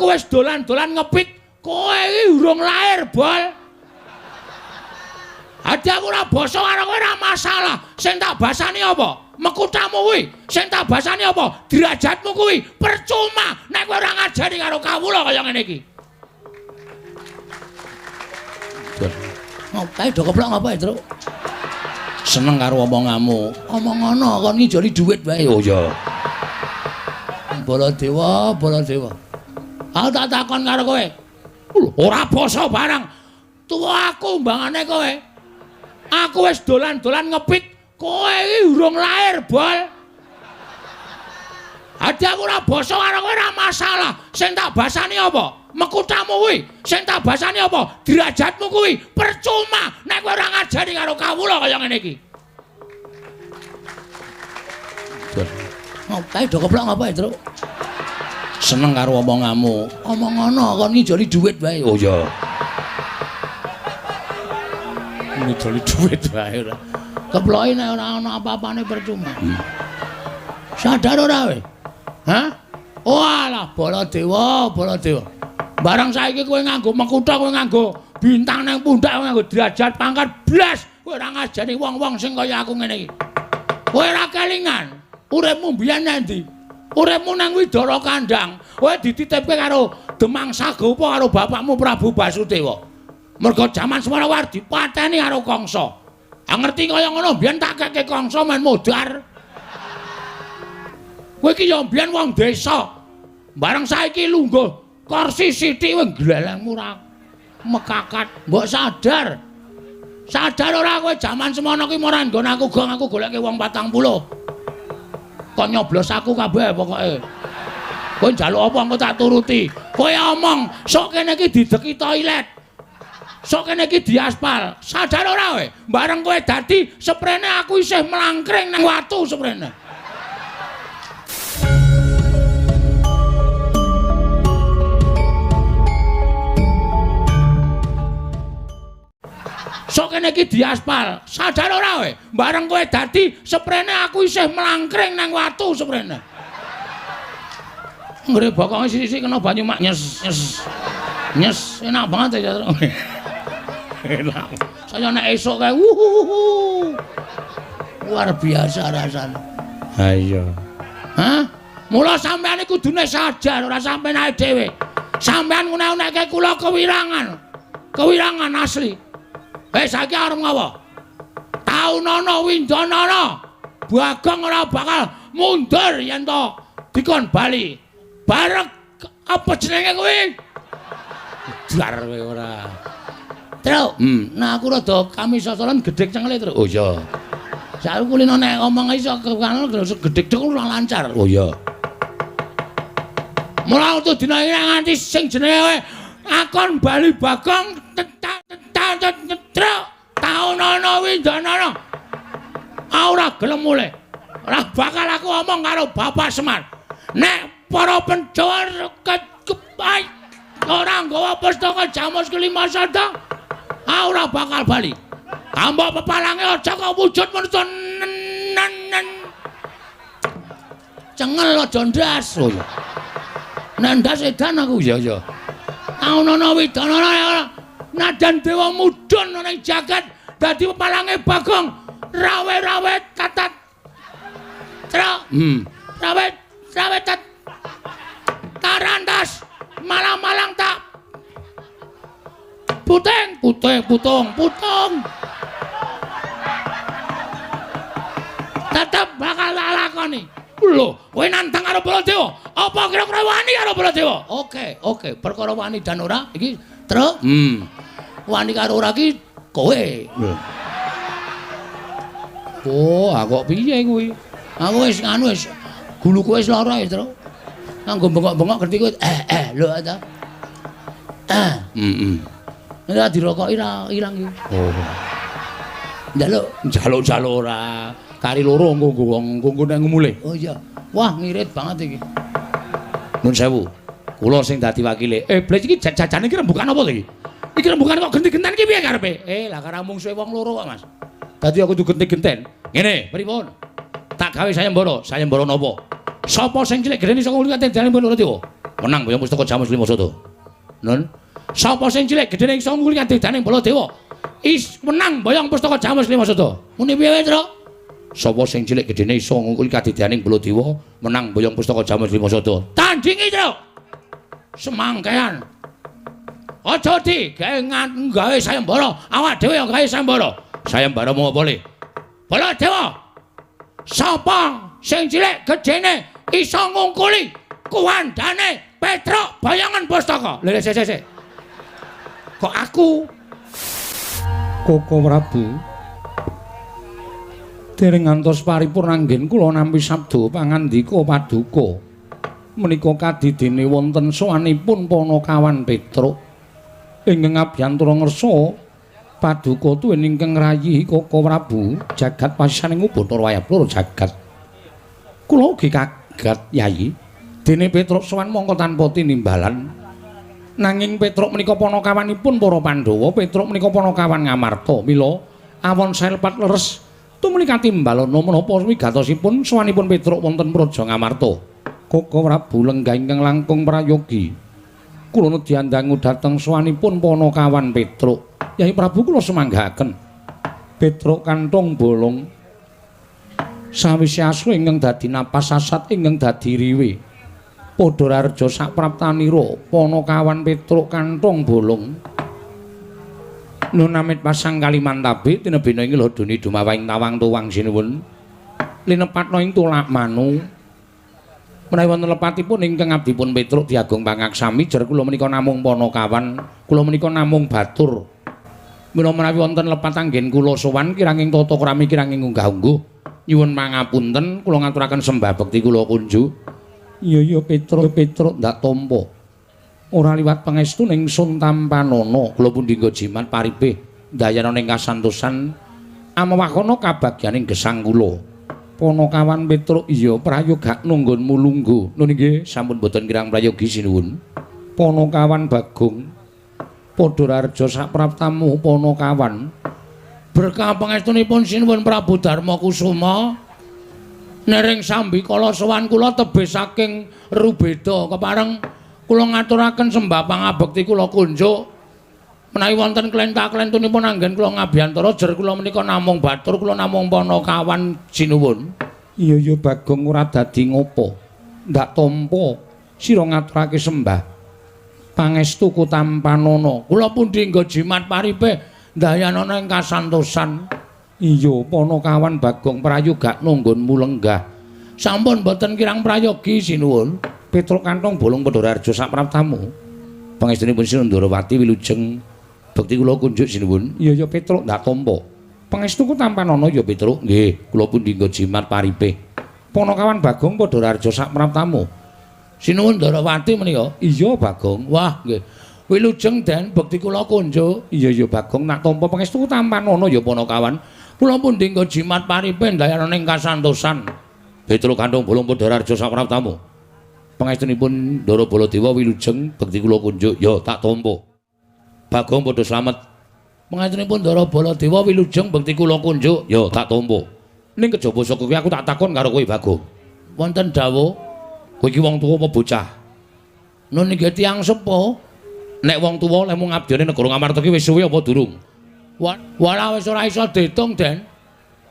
Aku wis dolan-dolan ngepit, kowe iki urung lahir, Bol. Adi aku ora basa karo kowe ora masalah. Sing tak basani apa? Mekutamu kuwi. Sing tak basani apa? Derajatmu kuwi. Percuma nek kowe ora ngajari karo kawula kaya ngene iki. Ngopo do keplok ngapa, Truk? Seneng karo omonganmu. Omong ngono kon ngijoli dhuwit wae. Oh iya. Baladewa, Baladewa. Aku tak takon karo kowe. Ora basa barang. Tuwa aku mbangane kowe. Aku wis dolan-dolan ngepit, kowe iki urung lahir, Bol. Adi aku ora basa karo kowe ora masalah. Sing tak basani apa? Mekutamu kuwi. Sing tak basani apa? Derajatmu kuwi. Percuma nek kowe ora ngajari karo kawula kaya ngene iki. Ngopo do keplok ngapa, Truk? Seneng karo omonganmu. Omong ngono kon ngijoli dhuwit wae. Oh iya. Ngijoli dhuwit wae ora. Keploki nek ora ana apa-apane percuma. Sadar ora kowe? Hah? Walah Baladewa, Baladewa. Barang saiki kowe nganggo mekutha, kowe nganggo bintang nang pundak, kowe nganggo derajat pangkat blas, kowe ora ngajari wong-wong sing kaya aku ngene iki. Kowe ora kelingan. Uripmu mbiyen nang ndi? Uripmu nang Widara Kandang. Kowe dititipke karo Demang Sagopa karo bapakmu Prabu Basudewa. Mergo jaman semono war dipateni karo Kangsa. Ah ngerti kaya ngono mbiyen tak keke Kangsa men modar. Kowe iki ya mbiyen wong desa. Bareng saiki lungguh kursi sithik kowe glelengmu ora mekakat. Mbok sadar. Sadar ora kowe jaman semono ki ora nggon aku gong aku goleke wong 40. Kok nyoblos aku kabeh pokoke. Kowe njaluk apa engko tak turuti. Kowe omong sok kene iki dideki toilet. Sok kene iki diaspal. Sadar ora kowe? Bareng kowe dadi seprene aku isih mlangkring nang watu seprene. Sok kene iki diaspal. Sadar ora kowe? Bareng kowe dadi seprene aku isih mlangkring nang watu seprene. Nggre bokonge sisi-sisi kena banyu mak nyes nyes. Nyes enak banget ya. Enak. Saya nek esuk kae wuhuhuhu. Luar biasa rasane. Ha iya. Hah? Mula sampean iki kudune sadar ora sampean ae dhewe. Sampean ngene-ngene kula kewirangan. Kewirangan asli. Saiki arep ngapa? Taunana windanana. Bagong ora bakal mundur yen to dikon bali. Bareng apa jenenge kuwi? Dar kowe ora. Truk. Nah aku rada kamisosolan gedhek cengele, Truk. Oh iya. Saiki kulino nek omong iso kekano gedhek dek ora lancar. Oh iya. Mula utuh dina iki nganti sing jenenge akon bali Bagong truk taunana windanana. Ora gelem mulih. Ora bakal aku omong karo Bapak Semar. Nek para penjawa ora nggawa pustaka Jamus kelima sada, ora bakal bali. Ambok pepalange aja kok wujud manusa nen. Cengel aja ndas. Oh iya. Nek ndas edan aku. Iya iya. Taunana widanana nadan dewa mudhun ning jagat dadi pepalange Bagong rawe-rawe tatat. Truk. Rawe rawe tat tarantas malang-malang tak puting puting putung putung tetep bakal tak lakoni. Lho, kowe nantang karo Baladewa? Apa kira-kira wani karo Baladewa? Oke, oke, perkara wani dan ora iki, Truk. Wani karo ora iki kowe. Oh, aku kok piye kuwi? Aku wis nganu wis guluku wis lara ya, Truk. Nganggo bengok-bengok ngerti kowe lho ta. Nek dirokoki ra ilang iki. Oh. Njaluk, njaluk-njaluk ora. Kari loro engko nggo wong nggo nek mulih. Oh iya. Wah, ngirit banget iki. Nun sewu. Kula sing dadi wakile. Blek iki jajane iki rembukan apa to iki? Iki rembukan kok genti-genten iki piye karepe? Lah karo mungsuhe wong loro kok, Mas. Dadi aku kudu genti-genten. Ngene, pripun? Tak gawe sayembara, sayembara napa? Sapa sing cilik gedene saka ngulit dene Baladewa? Menang boyong pustaka Jamus Lima Sada. Nun. Sapa sing cilik gedene iso ngungkuli kadigdaning Baladewa? Is menang boyong pustaka Jamus Lima Sada. Muni piye, Truk? Sapa sing cilik gedene iso ngungkuli kadigdaning Baladewa, menang boyong pustaka Jamus Lima Sada. Tandingi, Truk. Semangkean. Aja digawe gawe sayembara, awak dhewe ya gawe sayembara. Sayembara mung apa le? Baladewa. Sapa sing cilik gedene iso ngungkuli kuwandane Petruk bayangan pustaka? Lha sik sik. Kok aku? Koko Prabu. Dereng ngantos paripurna anggen kula nampi sabda pangandika paduka. Menika kadidene wonten sowanipun Panakawan Petruk. Ingkang abiyantara ngersa paduka tuwin ingkang rayi Koko Prabu jagat pasisaning Bathara Wayah Blora jagat. Kula ugi kaget Yayi. Dene Petruk sowan mongko tanpa tinimbalan. Nanging Petruk menika panakawanipun para Pandhawa, Petruk menika panakawan Ngamarta. Mila awon saelepat leres tumuli katimbalana menapa wigatosipun sowanipun Petruk wonten Praja Ngamarta. Koko Prabu lenggah ingkang langkung prayogi. Kula nedhi andangu dhateng sowanipun panakawan Petruk. Yai Prabu kula sumanggahaken. Petruk kantong bolong sawise asu ingkang dadi napas sasat ingkang dadi riwe. Padha rareja sapraptanira panakawan Petruk kantong bolong. Nun amit pasang kalimantabe tinebina ing lodoni dumawahing tawang tuwang sinuwun. Linepatna ing tulak manu. Menawi wonten lepatipun ingkang abdipun Petruk diagung pangaksami jer kula menika namung panakawan, kula menika namung batur. Mila menawi wonten lepat anggen kula sowan kiranging tata krami kiranging unggah-ungguh nyuwun pangapunten kula ngaturaken sembah bekti kula kunjuk. Iya iya Petruk Petruk ndak tampa. Ora liwat pangestu ning sun tampanana kula pundi nggo jimat paripih ndayana ning kasantosan amewakana kabagyaning gesang kula. Panakawan Petruk iya prayoga nunggonmu lungguh. Nun inggih sampun boten kirang prayogi sinuwun. Panakawan Bagong padha rareja sapraptamu panakawan. Berkah pangestunipun sinuwun Prabu Darma Kusuma nering sambikala sowan kula tebih saking Rubeda kepareng kula ngaturaken sembah pangabekti kula kunjuk. Menawi wonten klenta-klentunipun anggen kula ngabiyantara jer kula menika namung batur kula namung panakawan sinuwun. Iya iya Bagong ora dadi ngopo. Ndak tampa sira ngaturake sembah pangestu kutampanana. Kula pundi nggo jimat paripih ndayanana ing kasantosan. Iya panakawan Bagong prayoga nunggonmu lenggah. Sampun boten kirang prayogi sinuwun. Petruk kantong bolong padha rareja sapraptamu. Pangestunipun Sinuwun Ndorowati wilujeng bekti kula kunjuk sinuwun. Iya ya Petruk ndak tampa. Pangestuku tampanana ya Petruk. Nggih, kula pundi nggo jimat paripih. Panakawan Bagong padha rareja sapraptamu. Sinuwun Ndorowati menika. Iya Bagong. Wah nggih. Wilujeng den bekti kula kunjuk. Iya ya Bagong nak tampa pangestuku tampanana ya panakawan. Kula pundi nggo jimat paripih ndayana ing kasantosan. Petruk kantong bolong padha rareja sapraptamu. Pangestunipun Ndara Baladewa wilujeng bekti kula kunjuk. Ya tak tampa. Bagong padha slamet. Pangestunipun Ndara Baladewa wilujeng bekti kula kunjuk. Ya tak tampa. Ning kejaba saka kuwi aku tak takon karo kowe Bagong. Wonten dawuh, kowe iki wong tuwa apa bocah? Nun nggih tiyang sepuh. Nek wong tuwa lehmu ngabdiane negara Ngamarta ki wis suwe apa durung? Walah wis ora iso diitung, Den.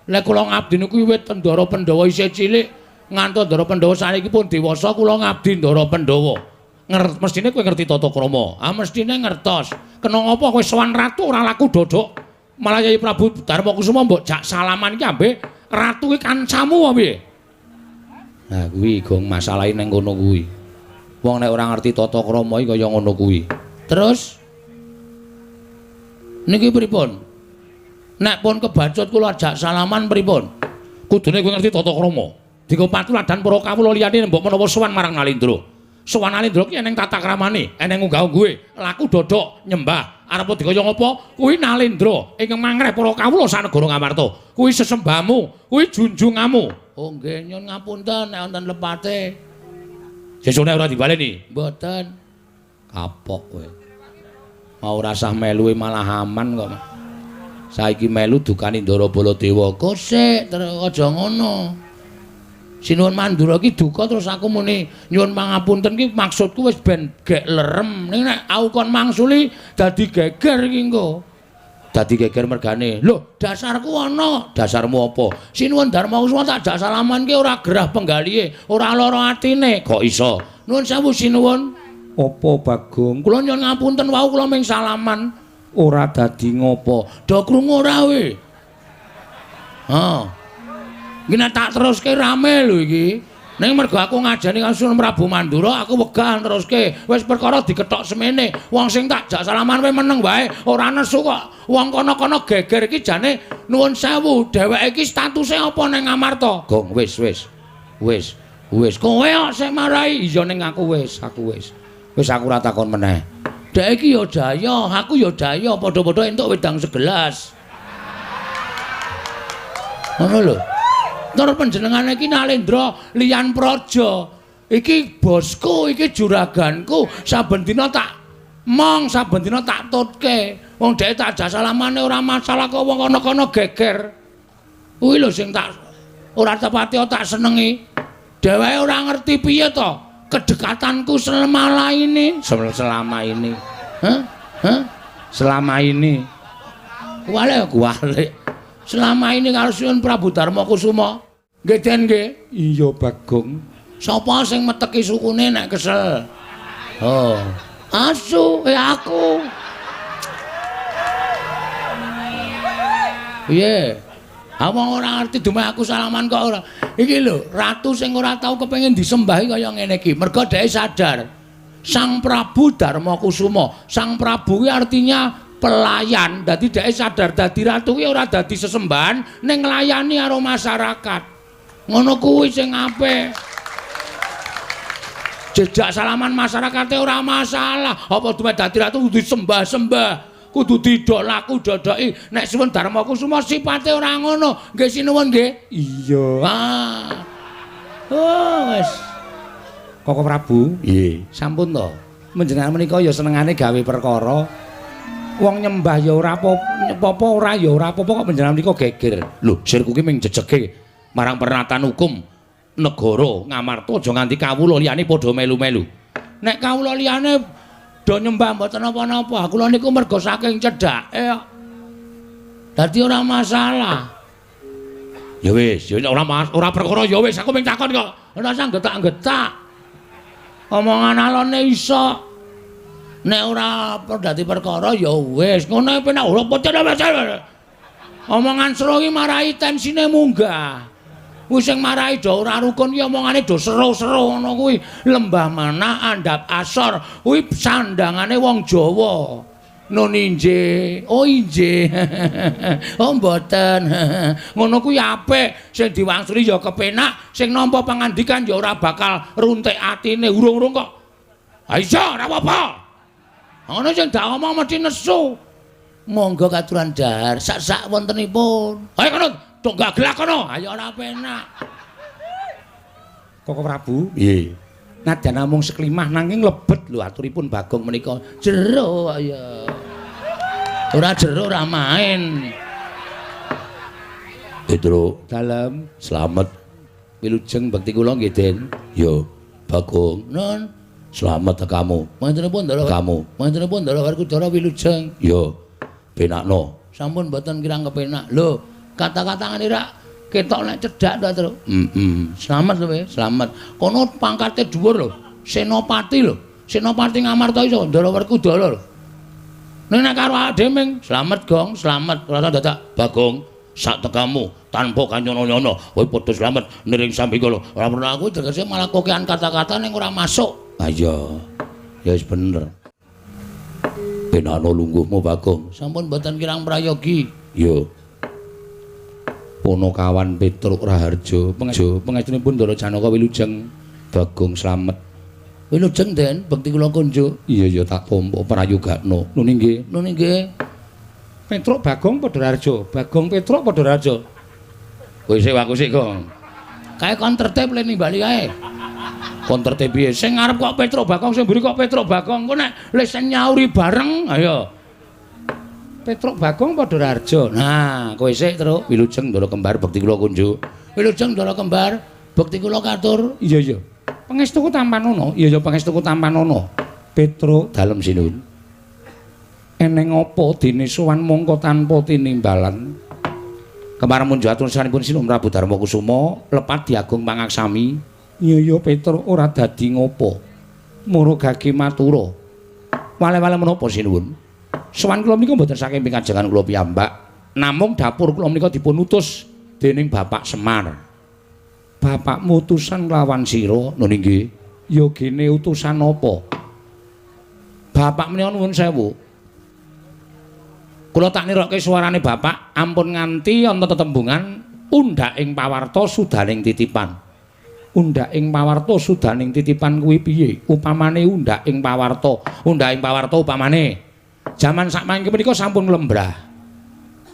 Lek kula ngabdi niku wiwit Ndara Pandhawa isih cilik ngantos Ndara Pandhawa saniki pun dewasa kula ngabdi Ndara Pandhawa. Mestine kowe ngerti tata krama. Ah mestine ngertos. Kena ngapa kowe sowan ratu ora laku dodok. Malah Yai Prabu Darma Kusuma mbok jak salaman iki ambe ratu ki kancamu apa piye? Nah kuwi gong masalahe nang kono kuwi. Wong nek ora ngerti tata krama iki kaya ngono kuwi. Terus niki pripun? Nek pun kebacut kula ajak salaman pripun? Kudune kowe ngerti tata krama. Dienggo patuladan para kawula liyane mbok menawa sowan marang Nalindra. Sowan Nalindra ki eneng tata kramane, eneng unggah-ungguhe, laku dodok nyembah. Arep dikaya ngapa? Kuwi Nalindra ingkang mangreh para kawula sanegara Ngamarta. Kuwi sesembahmu, kuwi junjunganmu. Oh nggih, nyun ngapunten nek wonten lepate. Sesune ora dibaleni? Mboten. Kapok kowe. Mau rasah melu malah aman kok. Saiki melu dukani Ndara Baladewa. Kosek, terus aja ngono. Sinuwun Mandura iki duka terus aku muni nyuwun pangapunten iki maksudku wis ben gek lerem. Ning nek aku kon mangsuli dadi geger iki engko. Dadi geger mergane. Lho, dasarku ana. Dasarmu apa? Sinuwun Darma Kusuma tak jak salaman ki ora gerah penggalihe, ora lara atine. Kok iso? Nuwun sewu sinuwun. Apa Bagong? Kula nyuwun ngapunten wau kula ming salaman. Ora dadi ngopo? Do krungu ora kowe? Ha. Iki nek tak teruske rame lho iki. Ning mergo aku ngajani karo Sunan Prabu Mandura, aku wegah teruske. Wis perkara dikethok semene. Wong sing tak jak salaman kowe meneng wae, ora nesu kok. Wong kono-kono geger iki jane nuwun sewu, dheweke iki statuse apa ning Ngamarta? Gong wis wis. Wis. Wis kowe kok sing marai. Iya ning aku wis, aku wis. Wis aku ora takon meneh. Dhek iki ya daya, aku ya daya, padha-padha entuk wedang segelas. Ngono lho. Tur panjenengane iki Nalendra liyan praja. Iki bosku, iki juraganku, saben dina tak mong, saben dina tak tutke. Wong dhek tak jak salamane ora masalah kok wong kono-kono geger. Kuwi lho sing tak ora tepati tak senengi. Dheweke ora ngerti piye to kedekatanku selama ini, selama ini. Hah? Hah? Selama ini. Kuwale kuwale. Selama ini karo Sunan Prabu Darma Kusuma. Nggih Den nggih. Iya Bagong. Sapa sing meteki sukune nek kesel? Oh. Asu, aku. Piye? Wong ora ngerti dumeh aku salaman kok ora. Iki lho, ratu sing ora tau kepengin disembahi kaya ngene iki. Mergo dheke sadar. Sang Prabu Darma Kusuma, Sang Prabu kuwi artinya pelayan. Dadi dheke sadar dadi ratu kuwi ora dadi sesembahan ning nglayani karo masyarakat. Ngono kuwi sing apik. Jejak salaman masyarakate ora masalah. Apa dumeh dadi ratu kudu disembah-sembah, kudu didolaku dodoki. Nek Sunan Darma Kusuma sipate ora ngono. Nggih sinuwun nggih. Iya. Ah. Oh wis. Koko Prabu, nggih. Sampun to. Panjenengan menika ya senengane gawe perkara. Wong nyembah ya ora apa-apa, ora ya ora apa-apa kok panjenengan menika geger. Lho, sirku ki ming jejege marang pernatan hukum negara Ngamarta aja nganti kawula liyane padha melu-melu. Nek kawula liyane do nyembah mboten napa-napa, kula niku mergo saking cedhake kok. Dadi ora masalah. Ya wis, ya ora ora perkara ya wis, aku ming takon kok. Ora usah getak-getak. Omongan alone iso. Nek ora dadi perkara ya wis, ngono penak ora pocen. Omongan seru iki marai tensine munggah. Kuwi sing marai do ora rukun ki omongane do seru-seru ngono kuwi. Lembah mana andhap asor kuwi sandangane wong Jawa. Nun injih, oh injih. Oh mboten. Ngono kuwi apik, sing diwangsuli ya kepenak, sing nampa pangandikan ya ora bakal runtik atine urung-urung kok. Ha iya, ora apa-apa. Ngono sing dak omong mesti nesu. Monggo katuran dahar sak-sak wontenipun. Ayo kono, tok gaglak kono. Ayo ora penak. Koko Prabu, nggih. Nadyan namung seklimah nanging lebet lho aturipun Bagong menika. Jero ya. Ora jero ora main. Petro dalem slamet. Wilujeng bekti kula nggih Den. Yo, Bagong. Nun. Slamet kamu. Mantenipun ndara kamu. Mantenipun ndara Werkudara wilujeng. Yo. Penakno. Sampun mboten kirang kepenak. Lho, kata-kata ngene rak ketok nek cedhak ta, Tru. Heeh. Slamet lho, slamet. Kono pangkate dhuwur lho. Senopati lho. Senopati Ngamarta iso Ndara Werkudara lho. Ning nek karo awake dhewe ming slamet Gong, slamet. Ora dadak Bagong sak tekamu tanpa kanyono-nyono. Kowe padha slamet niring sambikala. Ora perlu aku tegese malah kokean kata-kata ning ora masuk. Ha iya. Ya wis bener. Penano lungguhmu Bagong. Sampun mboten kirang prayogi. Yo. Ponokawan Petruk Raharjo, pangestunipun Ndara Janaka wilujeng. Bagong slamet. Wilujeng Den, bekti kula kunjuk. Iya ya tak tampa prayogakno. Nun inggih. Nun inggih. Petruk Bagong padha Raharjo, Bagong Petruk padha Raharjo. Kowe sik aku sik, Gong. Kae kon tertib le nimbali kae. Kon tertib piye? Sing ngarep kok Petruk Bagong, sing mburi kok Petruk Bagong. Engko nek le sing nyauri bareng, ayo. Petruk Bagong padha Raharjo. Nah, kowe sik, Truk. Wilujeng Ndara Kembar bekti kula kunjuk. Wilujeng Ndara Kembar. Bekti kula katur. Iya iya. Pangestuku tampanono. Iya iya pangestuku tampanono. Petruk dalem sinuwun. Eneng apa dene sowan mongko tanpa tinimbalan? Kemareng munjuk atur sanipun Sinuwun Prabu Darma Kusuma lepat diagung pangaksami. Iya iya Petruk ora dadi ngopo. Mura gage matura. Wale-wale menapa sinuwun? Sowan kula menika mboten saking pikajengan kula piyambak, namung dapur kula menika dipun utus dening Bapak Semar. Bapakmu utusan lawan sira, nun inggih. Ya gene utusan apa? Bapak menika nuwun sewu. Kula tak nirokke suarane bapak, ampun nganti ana tetembungan undhak ing pawarta sudaning titipan. Undhak ing pawarta sudaning titipan kuwi piye? Upamane undhak ing pawarta, undhak ing pawarta upamane jaman sakmangke menika sampun lembrah.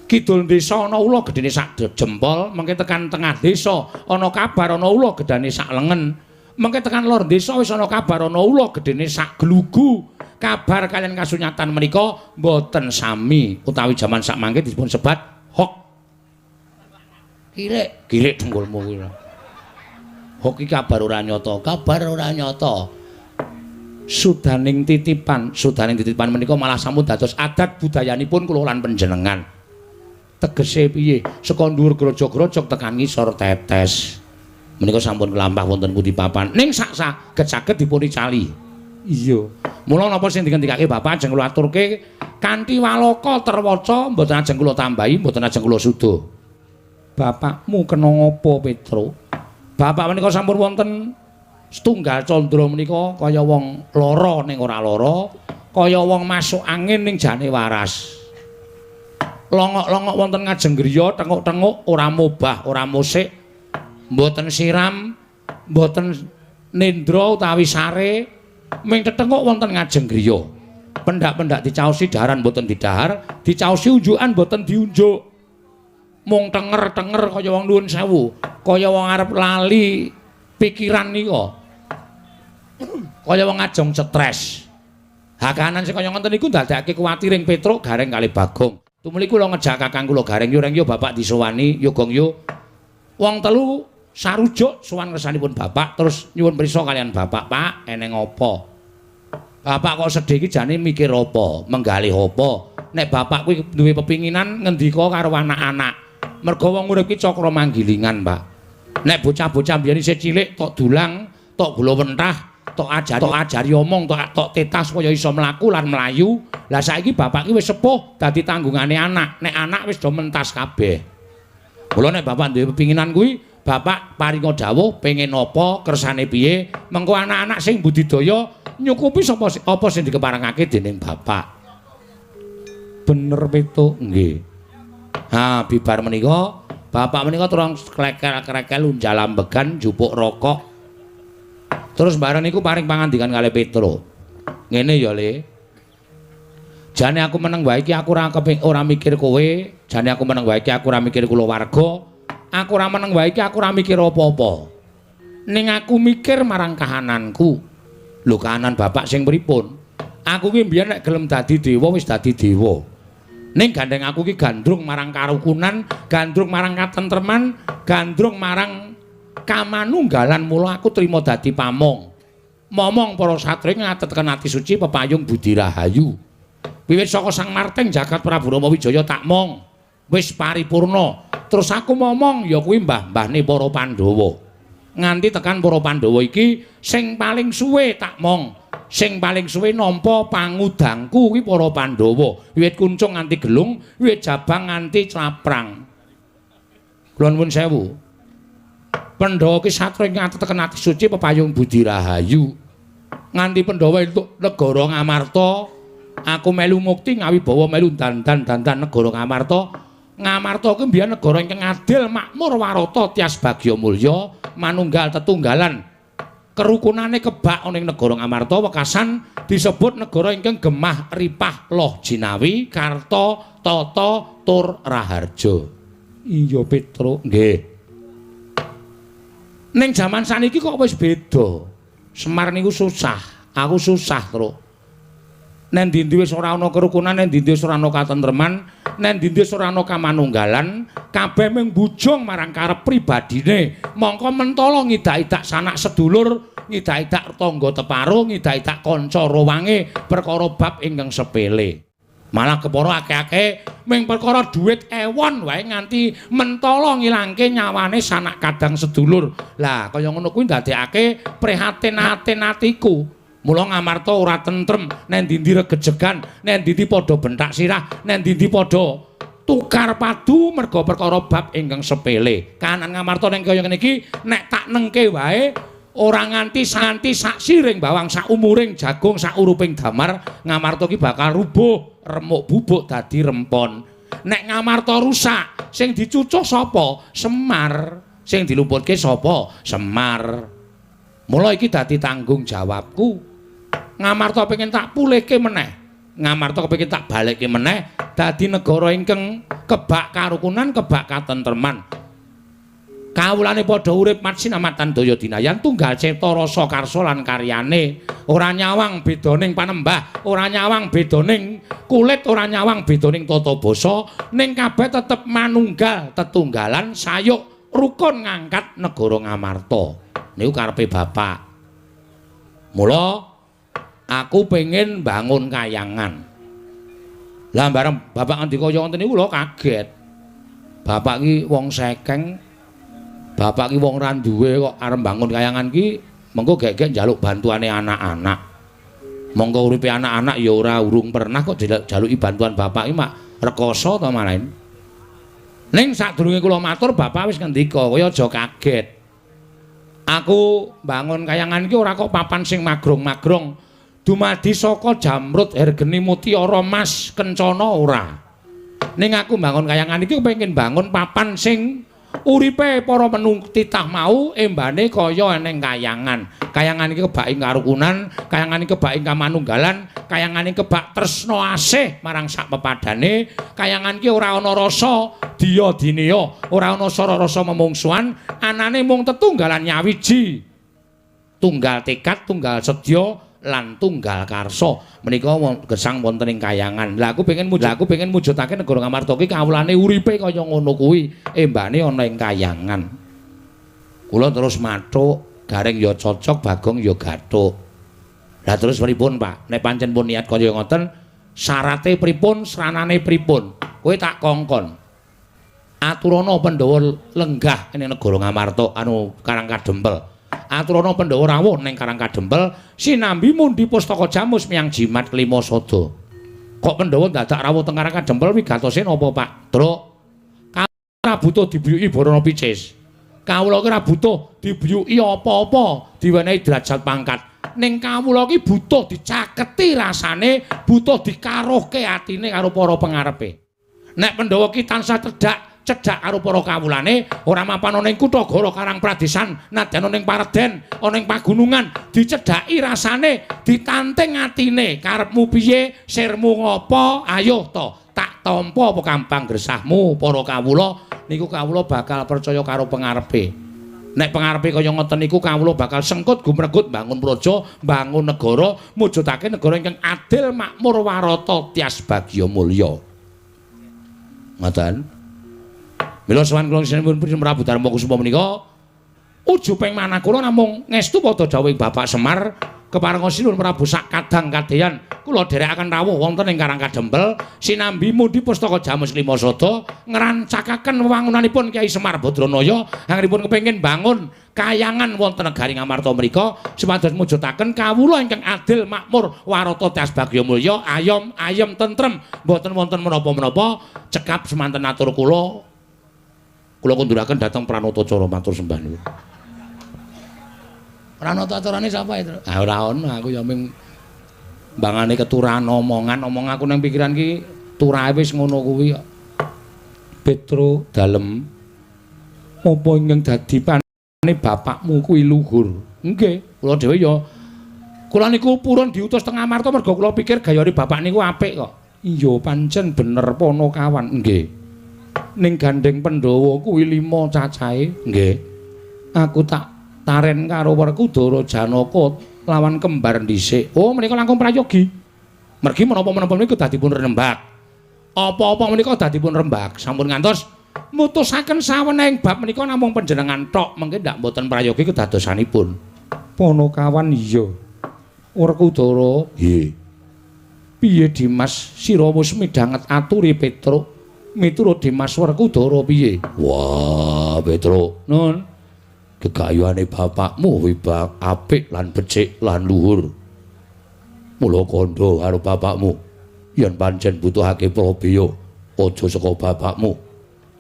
Kidul desa ana ula gedene sak jempol, mengke tekan tengah desa ana kabar ana ula gedane sak lengen. Mengke tekan lor desa wis ana kabar ana ula gedene sak glugu. Kabar kalian kasunyatan menika mboten sami utawi jaman sakmangke dipun sebat hok. Kirik, kirik dengkulmu kuwi. Hok iki kabar ora nyata, kabar ora nyata. Sudaning titipan, sudaning titipan menika malah sampun dados adat budayanipun kula lan panjenengan. Tegese piye? Saka dhuwur grojog-grojog tekan ngisor tetes. Menika sampun kelampah wonten pundi papan. Ning sak saged-saged dipun icali. Iya. Mula napa sing dingendikake bapak ajeng kula aturke kanthi waloka terwaca mboten ajeng kula tambahi, mboten ajeng kula suda. Bapakmu kena ngapa, Petruk? Bapak menika sampun wonten setunggal candra menika kaya wong lara ning ora lara, kaya wong masuk angin ning jane waras. Longok-longok wonten ngajeng griya, tenguk-tenguk ora mobah, ora musik, mboten siram, mboten nendra utawi sare, ming tetenguk wonten ngajeng griya. Pendak-pendak dicaosi daharan mboten didahar, dicaosi unjukan mboten diunjuk. Mung tenger-tenger kaya wong nuwun sewu, kaya wong arep lali pikiran nika. Kaya wong ajeng stres. Hakanan sing kaya ngoten niku ndadekake kuwatir ing Petruk Gareng kalih Bagong. Tumuli kula ngejak kakang kula Gareng, yo reng yo bapak disowani, yo gong yo. Wong telu sarujuk sowan ngersanipun bapak terus nyuwun prisa kalian bapak, Pak, eneng apa? Bapak kok sedih iki jane mikir apa, menggalih apa? Nek bapak kuwi duwe pepinginan ngendika karo anak-anak. Mergo wong urip iki cakra manggilingan, Pak. Nek bocah-bocah mbiyen isih cilik tok dulang, tok gula wentah, tok ajari omong, tok tetas kaya iso mlaku lan mlayu. Lah saiki bapak iki wis sepuh dadi tanggungane anak. Nek anak wis do mentas kabeh. Mula nek bapak duwe pepinginan kuwi, bapak paringa dawuh pengen apa, kersane piye, mengko anak-anak sing budidaya nyukupi sapa apa sing dikeparengake dening bapak. Bener Petruk? Nggih. Ha, bibar menika bapak menika turang klekel-klekel unjal ambegan njupuk rokok. Terus bareng niku paring pangandikan kalih Petruk. Ngene ya, Le. Jane aku meneng wae iki aku ora ora mikir kowe, jane aku meneng wae iki aku ora mikir kulawarga. Aku ora meneng wae iki aku ora mikir apa-apa. Ning aku mikir marang kahananku. Lho kahanan bapak sing pripun? Aku ki mbiyen nek gelem dadi dewa wis dadi dewa. Ning gandeng aku ki gandrung marang karukunan, gandrung marang katentreman, gandrung marang kamanunggalan, mula aku trima dadi pamong. Momong para satria ngatetaken ati suci pepayung budi rahayu. Wiwit saka Sang Marting jagat Prabu Rama Wijaya tak mong. Wis paripurna. Terus aku momong ya kuwi mbah-mbahne para Pandhawa. Nganti tekan para Pandhawa iki sing paling suwe tak mong. Sing paling suwe nampa pangudangku kuwi para Pandhawa. Wiwit kuncung nganti gelung, wiwit jabang nganti claprang. Kula nuwun sewu. Pandhawa ki satria ngatetaken ati suci pepayung budi rahayu. Nganti Pandhawa entuk negara Ngamarta, aku melu mukti ngawibawa melu dandan-dandan negara Ngamarta. Ngamarta kuwi mbiyen negara ingkang adil, makmur, warata, tias bagya mulya, manunggal tetunggalan. Kerukunane kebak ana ing negara Ngamarta wekasan disebut negara ingkang gemah ripah loh jinawi, karta, tata, tur raharja. Iya Petruk, nggih. Ning jaman saniki kok wis beda. Semar niku susah, aku susah, Truk. Nek ndi-ndi wis ora ana kerukunan, nek ndi-ndi wis ora ana katentreman, Nen ndi ora ana kamanunggalan, kabeh mung bujung marang karep pribadine. Mongko mentala ngidak-idak sanak sedulur, ngidak-idak tangga teparo, ngidak-idak kanca rowange perkara bab ingkang sepele. Malah kepara akeh-akeh mung perkara dhuwit ewon wae nganti mentala ngilangke nyawane sanak kadang sedulur. Lah kaya ngono kuwi ndadekake prihatin-atin atiku. Mula Ngamarta ora tentrem, nen ndi regejegan, nen ndi padha benthak sirah, nen ndi padha tukar padu merga perkara bab ingkang sepele. Kahanan Ngamarta ning kaya ngene iki nek tak nengke wae ora nganti santi sak siring bawang, sak umuring jagung, sak uruping damar, Ngamarta ki bakal rubuh, remuk bubuk dadi rempon. Nek Ngamarta rusak, sing dicucuh sapa? Semar. Sing dilumputke sapa? Semar. Mula iki dadi tanggung jawabku. Ngamarta pengen tak pulihke meneh. Ngamarta kepengin tak balekke meneh dadi negara ingkang kebak karukunan, kebak katentreman. Kawulane padha urip matsinamatan daya dinayan tunggal cipta rasa karsa lan karyane. Ora nyawang bedaning panembah, ora nyawang bedaning kulit, ora nyawang bedaning tata basa, ning kabeh tetep manunggal tetunggalan sayuk rukun ngangkat negara Ngamarta. Niku karepe bapak. Mula aku pengen bangun kayangan. Lah bareng bapak ngendika kaya ngoten niku kula kaget. Bapak ki wong sekeng, bapak ki wong ra duwe kok arep bangun kayangan ki mengko gek-gek njaluk bantuane anak-anak. Monggo uripe anak-anak ya ora urung pernah kok jaluki bantuan bapak ki mak rekoso ta malahin. Ning sadurunge kula matur bapak wis ngendika, kowe aja kaget. Aku bangun kayangan ki ora kok papan sing magrong-magrong. Dumadi saka jamrut hergeni mutiara mas kencana ora. Ning aku bangun kayangan iki kepengin bangun papan sing uripe para menung titah mau embane kaya eneng kayangan. Kayangan iki kebak ing karukunan, kayangan iki kebak ing kamanunggalan, kayangan iki kebak tresna asih marang sak pepadane, kayangan iki ora ana rasa diya dineya, ora ana sara rasa memungsuhan, anane mung tetunggalan nyawiji. Tunggal tekad, tunggal sedya lan tunggal karsa. Menika gesang wonten ing kayangan. Lah aku pengen mujudake negara Ngamarta ki kawulane uripe kaya ngono kuwi, embane ana ing kayangan. Kula terus mathuk, Gareng ya cocok, Bagong ya gathuk. Lah terus pripun, Pak? Nek pancen pun niat kaya ngoten, syarate pripun, sranane pripun? Kowe tak kongkon. Aturana Pandhawa lenggah ning negara Ngamarta anu Karang Kadempel. Aturana Pandhawa rawuh ning Karang Kadempel sinambi mundi pustaka jamus miyang jimat kelima sada. Kok Pandhawa dadak rawuh teng Karang Kadempel wigatose napa, Pak? Truk. Ora butuh dibiyuki Barana Picis. Kawula ki ora butuh dibiyuki apa-apa, diwenehi derajat pangkat. Ning kawula ki butuh dicaketi rasane, butuh dikaruhke atine karo para pengarepe. Nek Pandhawa ki tansah cedhak karo para kawulane, ora mapan ana ing kutha Goro Karang Pradesan, nadyan ana ing pareden, ana ing pagunungan, dicedhaki rasane, ditanting atine, karepmu piye, sirmu ngopo, ayo to, tak tampa apa gampang gresahmu para kawula, niku kawula bakal percaya karo pengarepe. Nek pengarepe kaya ngoten niku kawula bakal sengkut gumregut bangun praja, bangun negara, mujudake negara ingkang adil, makmur, warata, tias bagya mulya. Ngoten. Mila sowan kula sinuwun Prabu Darma Kusuma menika ujuping manah kula namung ngestu padha dawuhing Bapak Semar keparenga sinuwun Prabu sak kadang kadeyan kula dherekaken rawuh wonten ing Karang Kadempel sinambi mundi pustaka Jamus Lima Sada ngrancakaken wewangunanipun Kyai Semar Badranaya anggenipun kepengin bangun kayangan wonten negari Ngamarta mriku supados mujudaken kawula ingkang adil makmur warata tias bagya mulya ayom ayem tentrem mboten wonten menapa-menapa. Cekap semanten atur kula. Kula kunduraken dhateng Pranatacara matur sembah nuwun. Pranatacarane sapa itu? Ah ora ono, aku ya ming mbangane keturahan omongan, omong aku nang pikiran ki turahe wis ngono kuwi kok. Petro dalem apa ingkang dadi pane bapakmu kuwi luhur? Nggih, kula dhewe ya kula niku purun diutus teng Amarta mergo kula pikir gayane bapak niku apik kok. Iya pancen bener Panakawan. Nggih. Ning gandeng Pandhawa kuwi 5 cacahe. Nggih. Aku tak taren karo Werkudara Janaka lawan kembar dhisik. Oh, menika langkung prayogi. Mergi menapa-menapa niku dadi pun renembak. Apa-apa menika dadipun rembag. Sampun ngantos mutusaken sawenehing bab menika namung panjenengan tok, mengke ndak mboten prayogi kedadosanipun. Panakawan iya. Werkudara nggih. Piye Dimas sira wis midhanget aturi Petruk? Miturut Dimas Werkudara piye? Wah, Petruk. Nun. Gegayuhane bapakmu wibak apik lan becik lan luhur. Mula kandha karo bapakmu yen pancen butuhake prabeya aja saka bapakmu.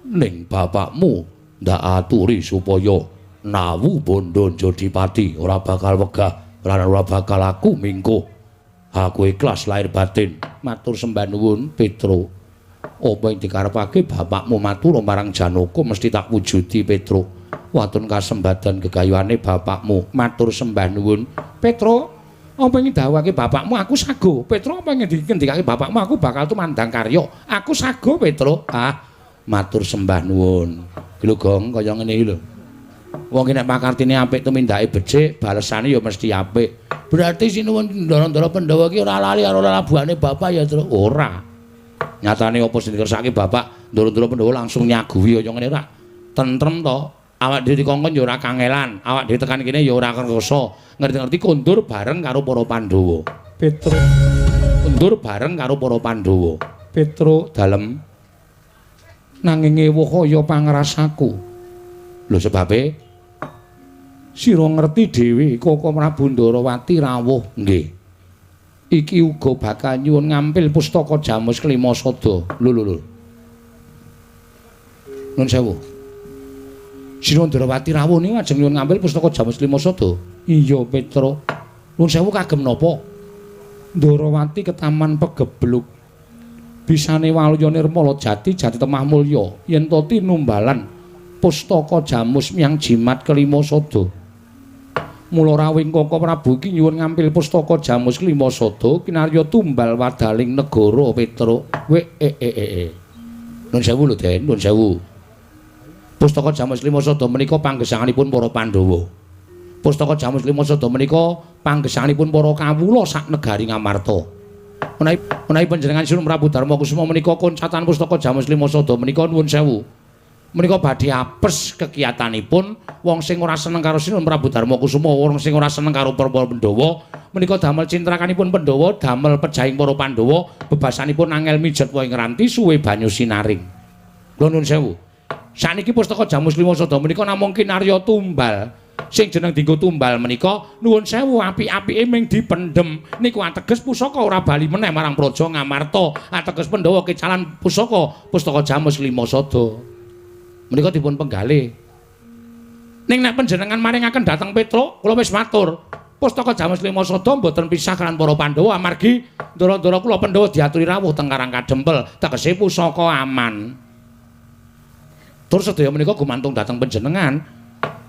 Ning bapakmu ndak aturi supaya nawu bondo Jodipati ora bakal wegah lan ora bakal aku mingkuh. Aku ikhlas lahir batin. Matur sembah nuwun Petruk. Apa ing dikarepake bapakmu matur marang Janaka mesti tak wujudi Petruk. Watun kasembadan gegayuhane bapakmu. Matur sembah nuwun Petruk. Apa ing dawuhake bapakmu aku sago. Petruk apa ing ngendikake bapakmu aku bakal tumandang karya. Aku sago Petruk. Ah, matur sembah nuwun. Lho Gong kaya ngene iki lho. Wong ki nek pakartine apik tumindake becik, balesane ya mesti apik. Berarti sinuwun ndara-ndara Pandhawa ki ora lali karo lelabuhane bapak ya, Truk? Ora. Nyatane apa sing dikersake bapak, ndara-ndara Pandhawa langsung nyaguhi kaya ngene ora. Tentrem to. Awak dhewe dikongkon ya ora kangelan, awak dhewe tekan kene ya ora kersa. Ngerti-ngerti kondur bareng karo para Pandhawa. Petruk kondur bareng karo para Pandhawa. Petruk dalem nanging ewuh kaya pangrasaku. Lho sebabe sira ngerti dhewe Koko Prabu Ndarawati rawuh nggih. Iki uga bakal nyuwun ngampil pustaka Jamus Kelima Sada. Lho lho lho. Nuwun sewu. Sira Ndarawati rawuh niku ajeng nyuwun ngampil pustaka Jamus Kelima Sada. Iya Petruk. Nuwun sewu kagem napa? Ndarawati ketaman pegebluk. Bisane waluya nirmala jati jati temah mulya yen to tinumbalan pustaka Jamus miyang jimat kelima sada. Mula rawuhing Koko Prabu iki nyuwun ngampil pustaka Jamus kelima sada kinarya tumbal wadaling negara Petruk. We e e e. Nuwun sewu lho Den, nuwun sewu. Pustaka Jamus Lima Sada menika panggesanganipun para Pandhawa. Pustaka Jamus Lima Sada menika panggesanganipun para kawula sak negari Ngamarta. Menawi panjenengan Sinuwun Prabu Darma Kusuma menika koncatan pustaka Jamus Lima Sada menika nuwun sewu. Menika badhe apes kekiyatanipun wong sing ora seneng karo Sinuwun Prabu Darma Kusuma, wong sing ora seneng karo para Pandhawa, menika damel cintrakanipun Pandhawa, damel pejahing para Pandhawa, bebasanipun angel mijet wae ngranti suwe banyu sinaring. Kula nuwun sewu. Saniki pustaka Jamus Lima Sada menika namung kinarya tumbal. Sing jeneng dienggo tumbal menika nuwun sewu apik-apike ming dipendhem. Niku ateges pusaka ora bali meneh marang Praja Ngamarta. Ateges Pandhawa kecalan pusaka, pustaka Jamus Lima Sada. Menika dipun penggalih. Ning nek panjenengan maringaken dhateng Petruk, kula wis matur. Pustaka Jamus Lima Sada mboten pisah kaliyan para Pandhawa amargi ndara-ndara kula Pandhawa diaturi rawuh teng Karang Kadempel, tegese pusaka aman. Tur sedaya menika gumantung dhateng panjenengan.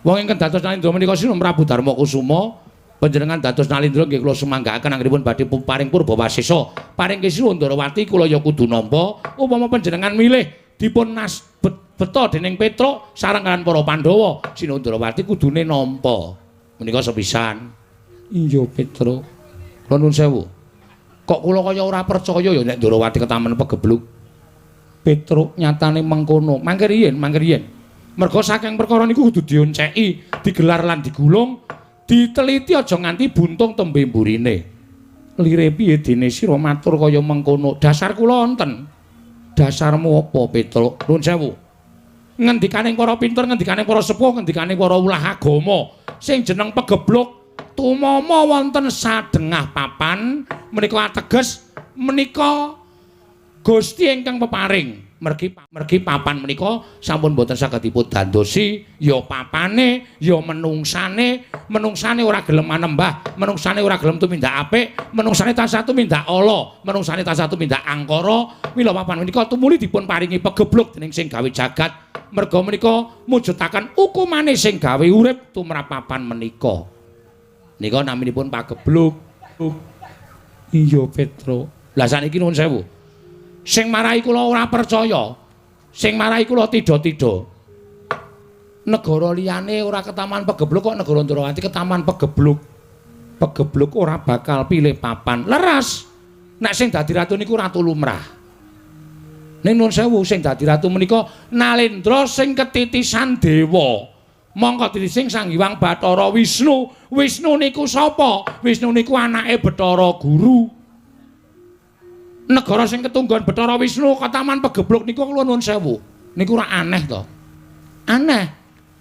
Wong ingkang dados Nalindra menika Sinuwun Prabu Darma Kusuma, panjenengan dados Nalindra nggih kula sumanggaaken anggenipun badhe paring purba wasesa. Paring Sinuwun Ndarawati kula ya kudu nampa. Upama panjenengan milih dipun beto dening Petruk sareng kaliyan para Pandhawa, Sinuwun Ndarawati kudune nampa. Menika sepisan. Iya Petruk. Kula nuwun sewu. Kok kula kaya ora percaya ya nek Ndarawati ketamen pegebluk. Petruk nyatane mengkono. Mangke riyin, mangke riyin. Merga saking perkara niku kudu dionceki, digelar lan digulung, diteliti aja nganti buntung tembe mburine. Lire piye dene sira matur kaya mengkono? Dasar kula wonten. Dasarmu apa, Petruk? Nuwun sewu. Ngendikane para pinter, ngendikane para sepuh, ngendikane para ulah agama, sing jeneng pegebluk tumama wonten sadengah papan menika ateges menika Gusti ingkang peparing. Mergi papan menika sampun boten saged dipun dandosi, ya papane, ya menungsane, menungsane ora gelem manembah, menungsane ora gelem tumindak apik, menungsane tansah tumindak ala, menungsane tansah tumindak angkara. Mila papan menika tumuli dipun paringi pegebluk dening sing gawe jagat. Merga menika mujudaken hukumane sing gawe urip tumrap papan menika. Nika naminipun pagebluk. Iya Petruk. Lah saniki nuwun sewu. Sing marai kula ora percaya, sing marai kula tidha-tidha. Negara liyane ora ketaman pegebluk kok negara Ndrawati ketaman pegebluk. Pegebluk ora bakal pilih papan. Leres. Nek sing dadi ratu niku ratu lumrah. Ning nuwun sewu sing dadi ratu menika Nalendra sing ketitisan dewa. Mongko titising Sang Hyang Bathara Wisnu. Wisnu niku sapa? Wisnu niku anake Bathara Guru. Negara sing ketunggon Bathara Wisnu ketaman Pegebluk niku kula nuwun sewu. Niku ora aneh to? Aneh.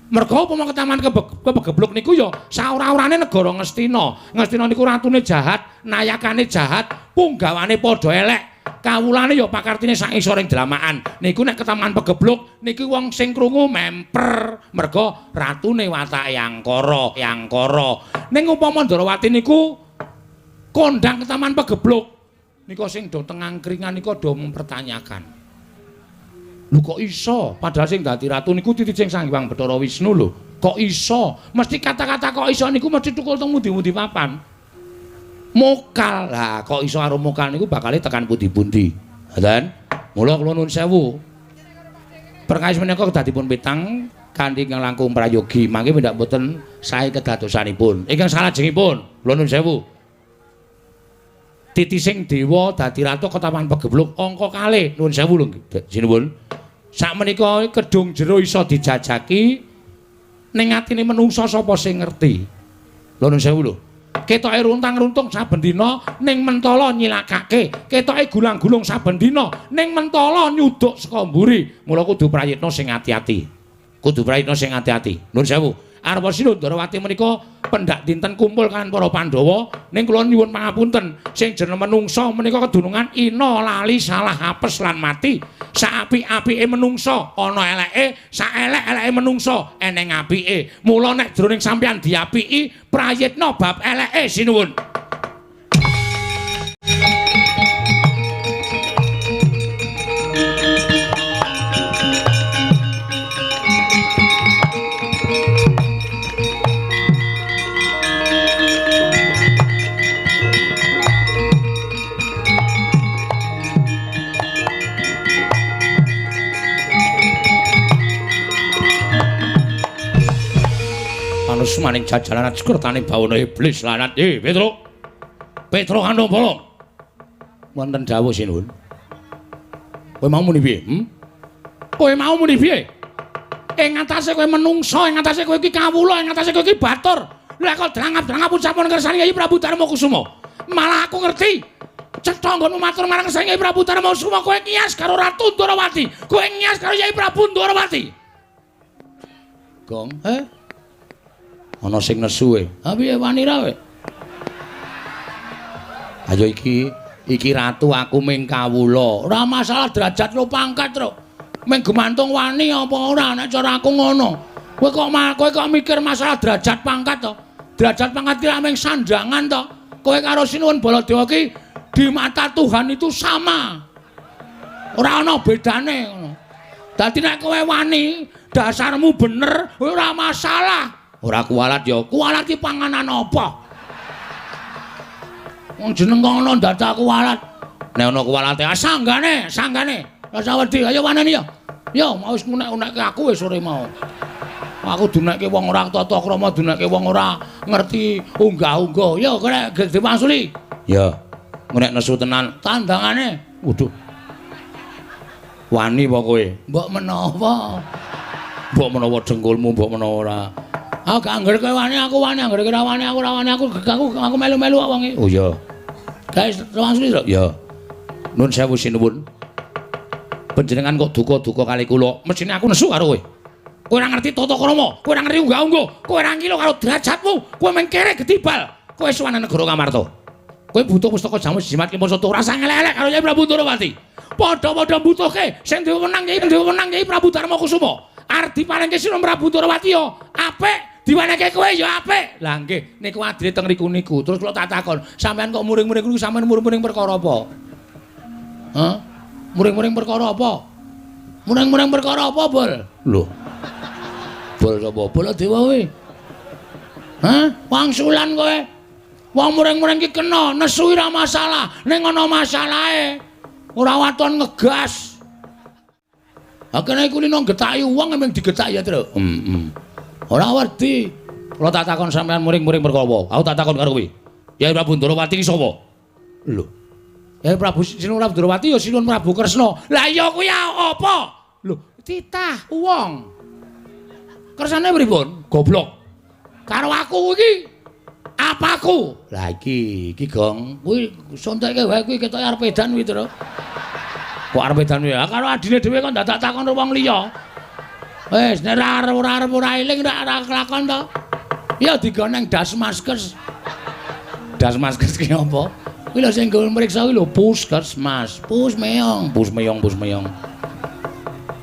Merga upama ketaman Pegebluk niku ya saora-orane negara Ngastina. Ngastina niku ratune jahat, nayakane jahat, punggawane padha elek. Kawulane ya pakartine sak isoring dramakan. Niku nek ketaman Pegebluk niki wong sing krungu memper. Merga ratune watake angkara, angkara. Ning upama Ndarawati niku kondhang ketaman Pegebluk nika sing do teng angkringan nika do mempertanyakan. Lho kok iso? Padahal sing dadi ratu niku titising Sang Hyang Bathara Wisnu lho. Kok iso? Mesti kata-kata kok iso niku mesti tukul teng pundi-pundi papan. Mokal. Lah kok iso karo mokal niku bakale tekan pundi-pundi. Ngoten. Mula kula nuwun sewu. Perkawis menika kedah dipun pitang kanthi ingkang langkung prayogi. Mangke pendak mboten sae kedadosanipun. Ingkang salajengipun kula nuwun sewu. Titising dewa dadi ratu ketaman Pegebluk angka kalih nuwun sewu lho sinuwun. Sakmenika kedung jero iso dijajaki ning atine menungsa sapa sing ngerti. Lho nuwun sewu lho. Ketoke runtang-runtung saben dina ning mentala nyilakake, ketoke gulang-gulung saben dina ning mentala nyuduk saka mburi. Mula kudu prayitna sing ati-ati. Kudu prayitna sing ati-ati. Nuwun sewu. Arpa Sinu Ndarawati menika pendak dinten kumpul kaliyan para Pandhawa ning kula nyuwun pangapunten sing jeneng menungsa menika kedunungan ina lali salah apes lan mati. Saapik-apike menungsa ana eleke, saelek-eleke menungsa eneng apike. Mula nek jroning sampeyan diapiki prayitna bab eleke sinuwun. Maning jajalan ajkertane bawana iblis lanat. Petro. Petro kandhong bolong. Wonten dawuh sinuwun. Kowe mau muni piye? Kowe mau muni piye? Ing atase kowe menungsa, ing atase kowe iki kawula, ing atase kowe iki batur. Lah kok drangap-drangap ucapan kersane Kyai Prabu Darma Kusuma. Malah aku ngerti. Cetha nggonmu matur marang kersane Kyai Prabu Darma Kusuma, kowe ngiyas karo Ratu Ndarawati. Kowe ngiyas karo Kyai Prabu Ndarawati. Gong, Ana sing nesu e. Ha piye wani ra kowe? Ayo iki ratu aku ming kawula. Ora masalah derajat lo pangkat, Truk. Ming gumantung wani apa ora nek cara aku ngono. Kowe kok mikir masalah derajat pangkat to? Derajat pangkat ki ming sandangan to. Kowe karo Sinuwun Baladewa ki di mata Tuhan itu sama. Ora ana bedane ngono. Dadi nek kowe wani, dasarmu bener, ora masalah. Ora kualat ya, kualat ki panganan apa? Wong jeneng kok ngono dadak kualat. Nek ana kualate, ah sanggane, sanggane. Rasa wedi, ayo waneni ya. Yo, mau wis ngunek-unekke aku wis sore mau. Aku dunekke wong ora tata krama, dunekke wong ora ngerti unggah-ungguh. Yo, kene diwangsuli. Ya. Nek nesu tenan, tandangane. Waduh. Wani apa kowe? Mbok menawa. Mbok menawa dengkulmu, mbok menawa ora. Aku gak angger kowe wani, aku wani, angger kowe ora wani, aku ora wani, aku melu-melu kok wong iki. Oh iya. Guys, langsung lho. Ya. Nun sewu sinuwun. Panjenengan kok duka-duka kali kula. Mesthine aku nesu karo kowe. Kowe ora ngerti tata krama, kowe ora ngerti unggah-ungguh, kowe ora ngilo karo derajatmu, kowe mung kere gedibal. Kowe suwan negara Ngamarta. Kowe butuh pustaka jamus jimat kimpun satu ora sang elek-elek karo Kyai Prabu Ndarawati. Padha-padha mbutuhke sing duwe wenang Kyai, duwe wenang Kyai Prabu Darma Kusuma. Arep diparingke Sinuwun Prabu Ndarawati ya apik. Diwenehke kowe ya apik. Lah nggih, niku adile teng riku niku. Terus kula tak takon, sampean kok muring-muring niku sampean muring-muring perkara apa? Hah? Muring-muring perkara apa? Muring-muring perkara apa, Bol? Lho. Bol sapa? Baladewa kowe. Hah? Wangsulan kowe. Wong muring-muring ki kena, nesu ora masalah, ning ana masalahe. Ora waton ngegas. Ha kene iku lino getaki wong emang digetaki ya, Truk. Heeh. Ora wedi. Kula tak takon sampean muring-muring perkara apa? Aku tak takon karo kowe. Kyai Prabu Ndarawati ki sapa? Lho. Yai Prabu Sinuwun Prabu Ndrawati ya Sinuwun Prabu Kresna. Lah iya kuwi apa? Lho, titah wong. Kersane pripun? Goblok. Karo aku iki apaku? Lah iki, iki Gong, kuwi sontekke wae kuwi ketoke arep edan kuwi, Tru. Kok arep edan kuwi? Karo adine dhewe kok dadak takon wong liya. Wis nek ora arep ora eling ora kelakon to. Ya digoneng Dasmaskes. Dasmaskes ki apa? Kuwi lho sing nggo mriksa kuwi lho Puskesmas. Pus meong, pus meong, pus meong.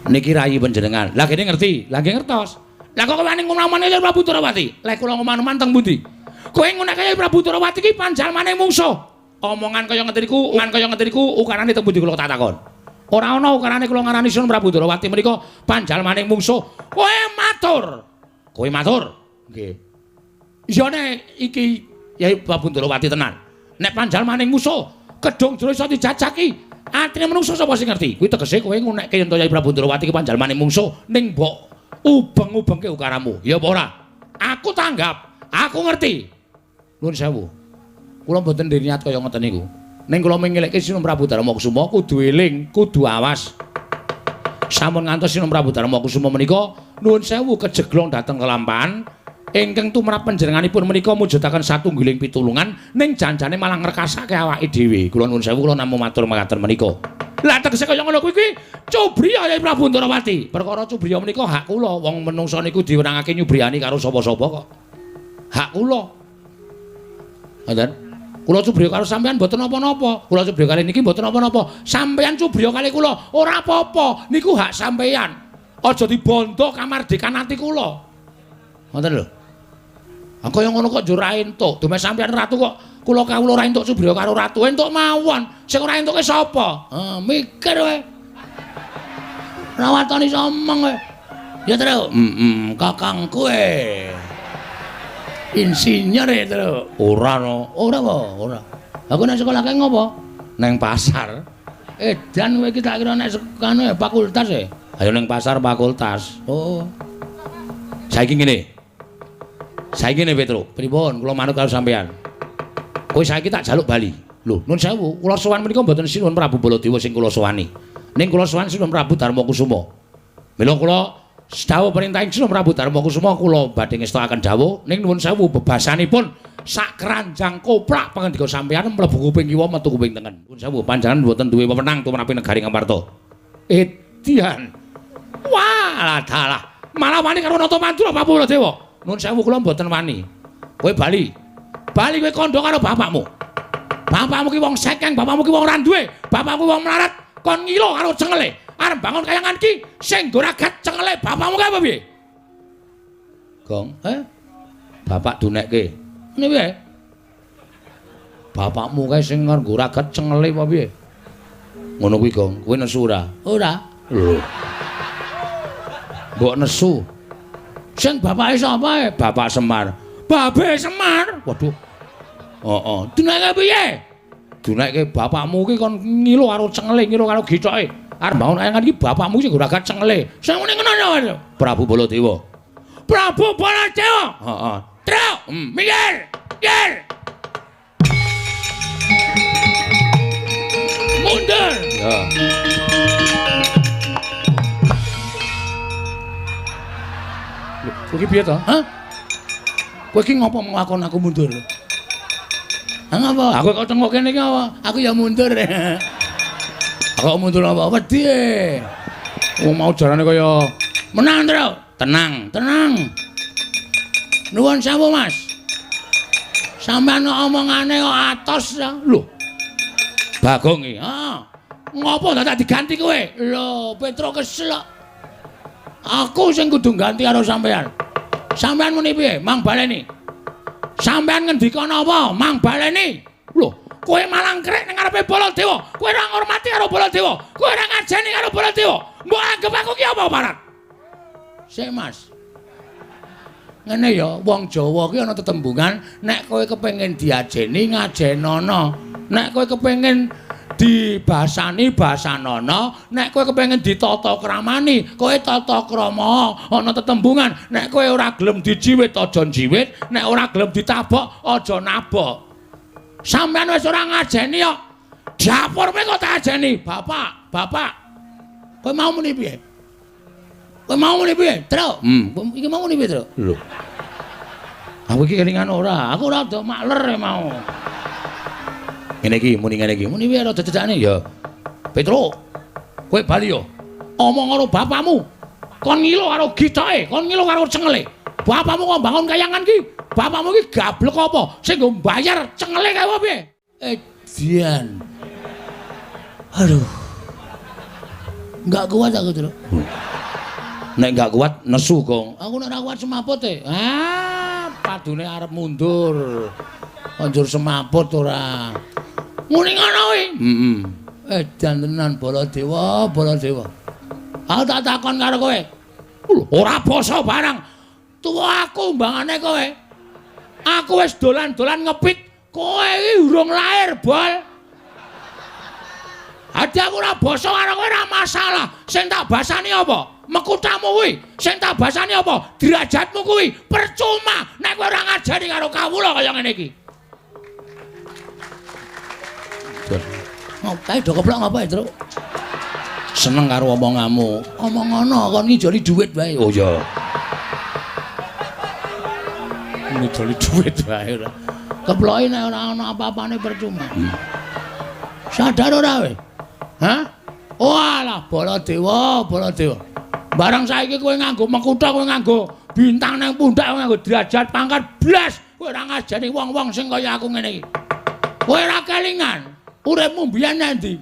Niki rayi panjenengan. Lah kene ngerti, lah nggih ngertos. Lah kok wani ngomong-omong karo Prabu Ndrawati? Lek kula ngomong-omong teng pundi? Kowe ngonekke Prabu Ndrawati ki panjalmane mungsuh. Omongan kaya ngeten niku, omongan kaya ngeten niku ukarane teng pundi kula tak takon. Ora ana ukarane kula ngarani Sinuwun Prabu Ndrawati menika panjalmane mungsuh. Kowe matur. Kowe matur. Nggih. Iya nek iki Yai Prabu Ndrawati tenan. Nek panjalmane mungsuh, kedung jero iso dijajaki. Atine menungso sapa sing ngerti? Kuwi tegese kowe ngunekke yen to Yai Prabu Ndrawati ki panjalmane mungsuh ning mbok ubeng-ubengke ukaramu. Ya apa ora? Aku tanggap, aku ngerti. Nuwun sewu. Kula mboten niat kaya ngoten niku. Ning kula mengelekke Sinuwun Prabu Darmakusuma kudu eling, kudu awas. Sampun ngantos Sinuwun Prabu Darmakusuma menika nuwun sewu kejeglong dhateng kelampahan ingkang tumrap panjenenganipun menika mujudaken satunggiling pitulungan ning janjane malah ngrekasake awake dhewe. Kula nuwun sewu kula namung matur mekaten menika. Lah tegese kaya ngono kuwi kuwi cubriya Yai Prabu Ndrawati. Perkara cubriya menika hak kula. Wong menungsa niku diwenangake nyubriyani karo sapa-sapa kok. Hak kula. Ngoten. Kula cubriya karo sampean mboten napa-napa. Kula cubriya kali niki mboten napa-napa. Sampean cubriya kali kula ora apa-apa. Niku hak sampean. Aja dibondo kamardikan ati kula. Ngoten lho. Ha kaya ngono kok njur ra entuk. Dumeh sampean ratu kok kula kawula ora entuk cubriya karo ratu. Entuk mawon. Sing ora entuke sapa? Ha mikir kowe. Ora waton iso omong kowe. Ya Tru. Heeh, kakangku e. Insinyur e, Tru. Ora no. Ora apa? Ora. Aku nek sekolah kae ngopo? Neng pasar. Edan kowe iki tak kira nek kanu fakultas e. Ayo neng pasar fakultas. Oh. Saiki ngene. Saiki ngene Petro, pripun kula manut karo sampean. Kowe saiki tak jaluk bali. Lho, nun sewu, kula sowan menika mboten Sinuwun Prabu Baladewa sing kula sowani. Ning kula sowan Sinuwun Prabu Darmakusuma. Mila kula dawuh perintahing Sinuwun Prabu Darmakusuma kula badhe ngestokaken dawuh ning nuwun sewu bebasanipun sak keranjang koplak pangendika sampean mlebu kuping kiwa metu kuping tengen. Nuwun sewu panjenengan mboten duwe wewenang tumrapi negari Ngamarta. Edian. Wah, dalah. Malah wani karo Nata Mandura Prabu Baladewa. Nuwun sewu kula mboten wani. Kowe bali. Bali kowe kandha karo bapakmu. Bapakmu ki wong sekeng, bapakmu ki wong ora duwe, bapakmu wong melarat, kon ngilo karo cengele. Arep bangun kayangan ki sing nggo ragat cengele bapakmu kae apa piye? Gong, eh? Bapak dunekke. Ngene piye? Bapakmu kae sing nggo ragat cengele apa piye? Ngono kuwi, Gong. Kowe nesu ora? Ora. Lho. Mbok nesu. Sing bapake sapa e? Bapak Semar. Babe Semar. Waduh. Heeh. Dunekke piye? Dunekke bapakmu ki kon ngilo karo cengele, ngilo karo githoke. Arep bangun kayangan iki bapakmu sing ragat cengele. Sing ngene ngono. Prabu Baladewa. Prabu Baladewa. Heeh. Truk, minggir. Minggir. Mundur. Ya. Kowe iki piye to? Hah? Kowe iki ngopo nglakon aku mundur? Ha ngapa? Aku kok tengok kene iki apa? Aku ya mundur. Aku kok mundur apa? Wedi. Wong mau jarane kaya menang, Tru. Tenang, tenang. Nuwun sewu, Mas. Sampeyan omongane kok atos ya. Lho. Bagong iki. Ha. Ngopo dadak diganti kowe? Lho, Petro kesel kok. Aku sing kudu ganti karo sampeyan. Sampeyan muni piye? Mang baleni. Sampeyan ngendika napa? Mang baleni. Lho, kowe malah ngrek ning ngarepe Baladewa. Kowe ora ngurmati karo Baladewa. Kowe ora ngajeni karo Baladewa. Mbok anggep aku ki apa, Parat? Sik, Mas. Ngene ya, wong Jawa ki ana tetembungan, nek kowe kepengin diajeni ngajenono. Nek kowe kepengin dibasani basanono, nek kowe kepengin ditata kramani, kowe tata krama. Ana tetembungan, nek kowe ora gelem dijiwit aja njiwit, nek ora gelem ditabok aja nabok. Sampeyan wis ora ngajeni kok. Dapur kowe kok tak ajeni, Bapak, Bapak. Kowe mau muni piye? Kowe mau muni piye, Truk? Iki mau muni piye, Truk? Lho. Aku iki kelingan ora, aku ora do makler mau. Ngene iki muni ngene iki. Muni piye rada cedhakane ya. Petruk, kowe bali yo. Omong karo bapakmu. Kon ngilo karo gitoke, kon ngilo karo cengele. Bapakmu kok bangun kayangan ki? Bapakmu ki gablek apa? Sing nggo mbayar cengele kae apa piye? Edian. Aduh. Enggak kuat aku, Truk. Nek enggak kuat nesu, Gong. Aku nek ora kuat semaput e. Ah, padune arep mundur. Anjur semaput ora. Muni ngono kuwi. Heeh. Edan tenan Baladewa, Baladewa. Aku tak takon karo kowe. Lho, ora basa barang. Tuwa aku mbangane kowe. Aku wis dolan-dolan ngepit, kowe iki urung lahir, Bol. Adi aku ora basa karo kowe ora masalah. Sing tak basani apa? Mekutamu kuwi. Sing tak basani apa? Derajatmu kuwi. Percuma nek kowe ora ngajari karo kawula kaya ngene iki. Ngopo do keplok ngapa, Truk? Seneng karo omonganmu. Omong ngono kon ngijoli dhuwit wae. Oh iya. Ngijoli dhuwit wae ora. Keploke nek ora ana apa-apane percuma. Sadar ora kowe? Hah? Walah Baladewa, Baladewa. Barang saiki kowe nganggo mekutha, kowe nganggo bintang nang pundak, kowe nganggo derajat pangkat blas, kowe ora ngajari wong-wong sing kaya aku ngene iki. Kowe ora kelingan. Uripmu mbiyen nang ndi?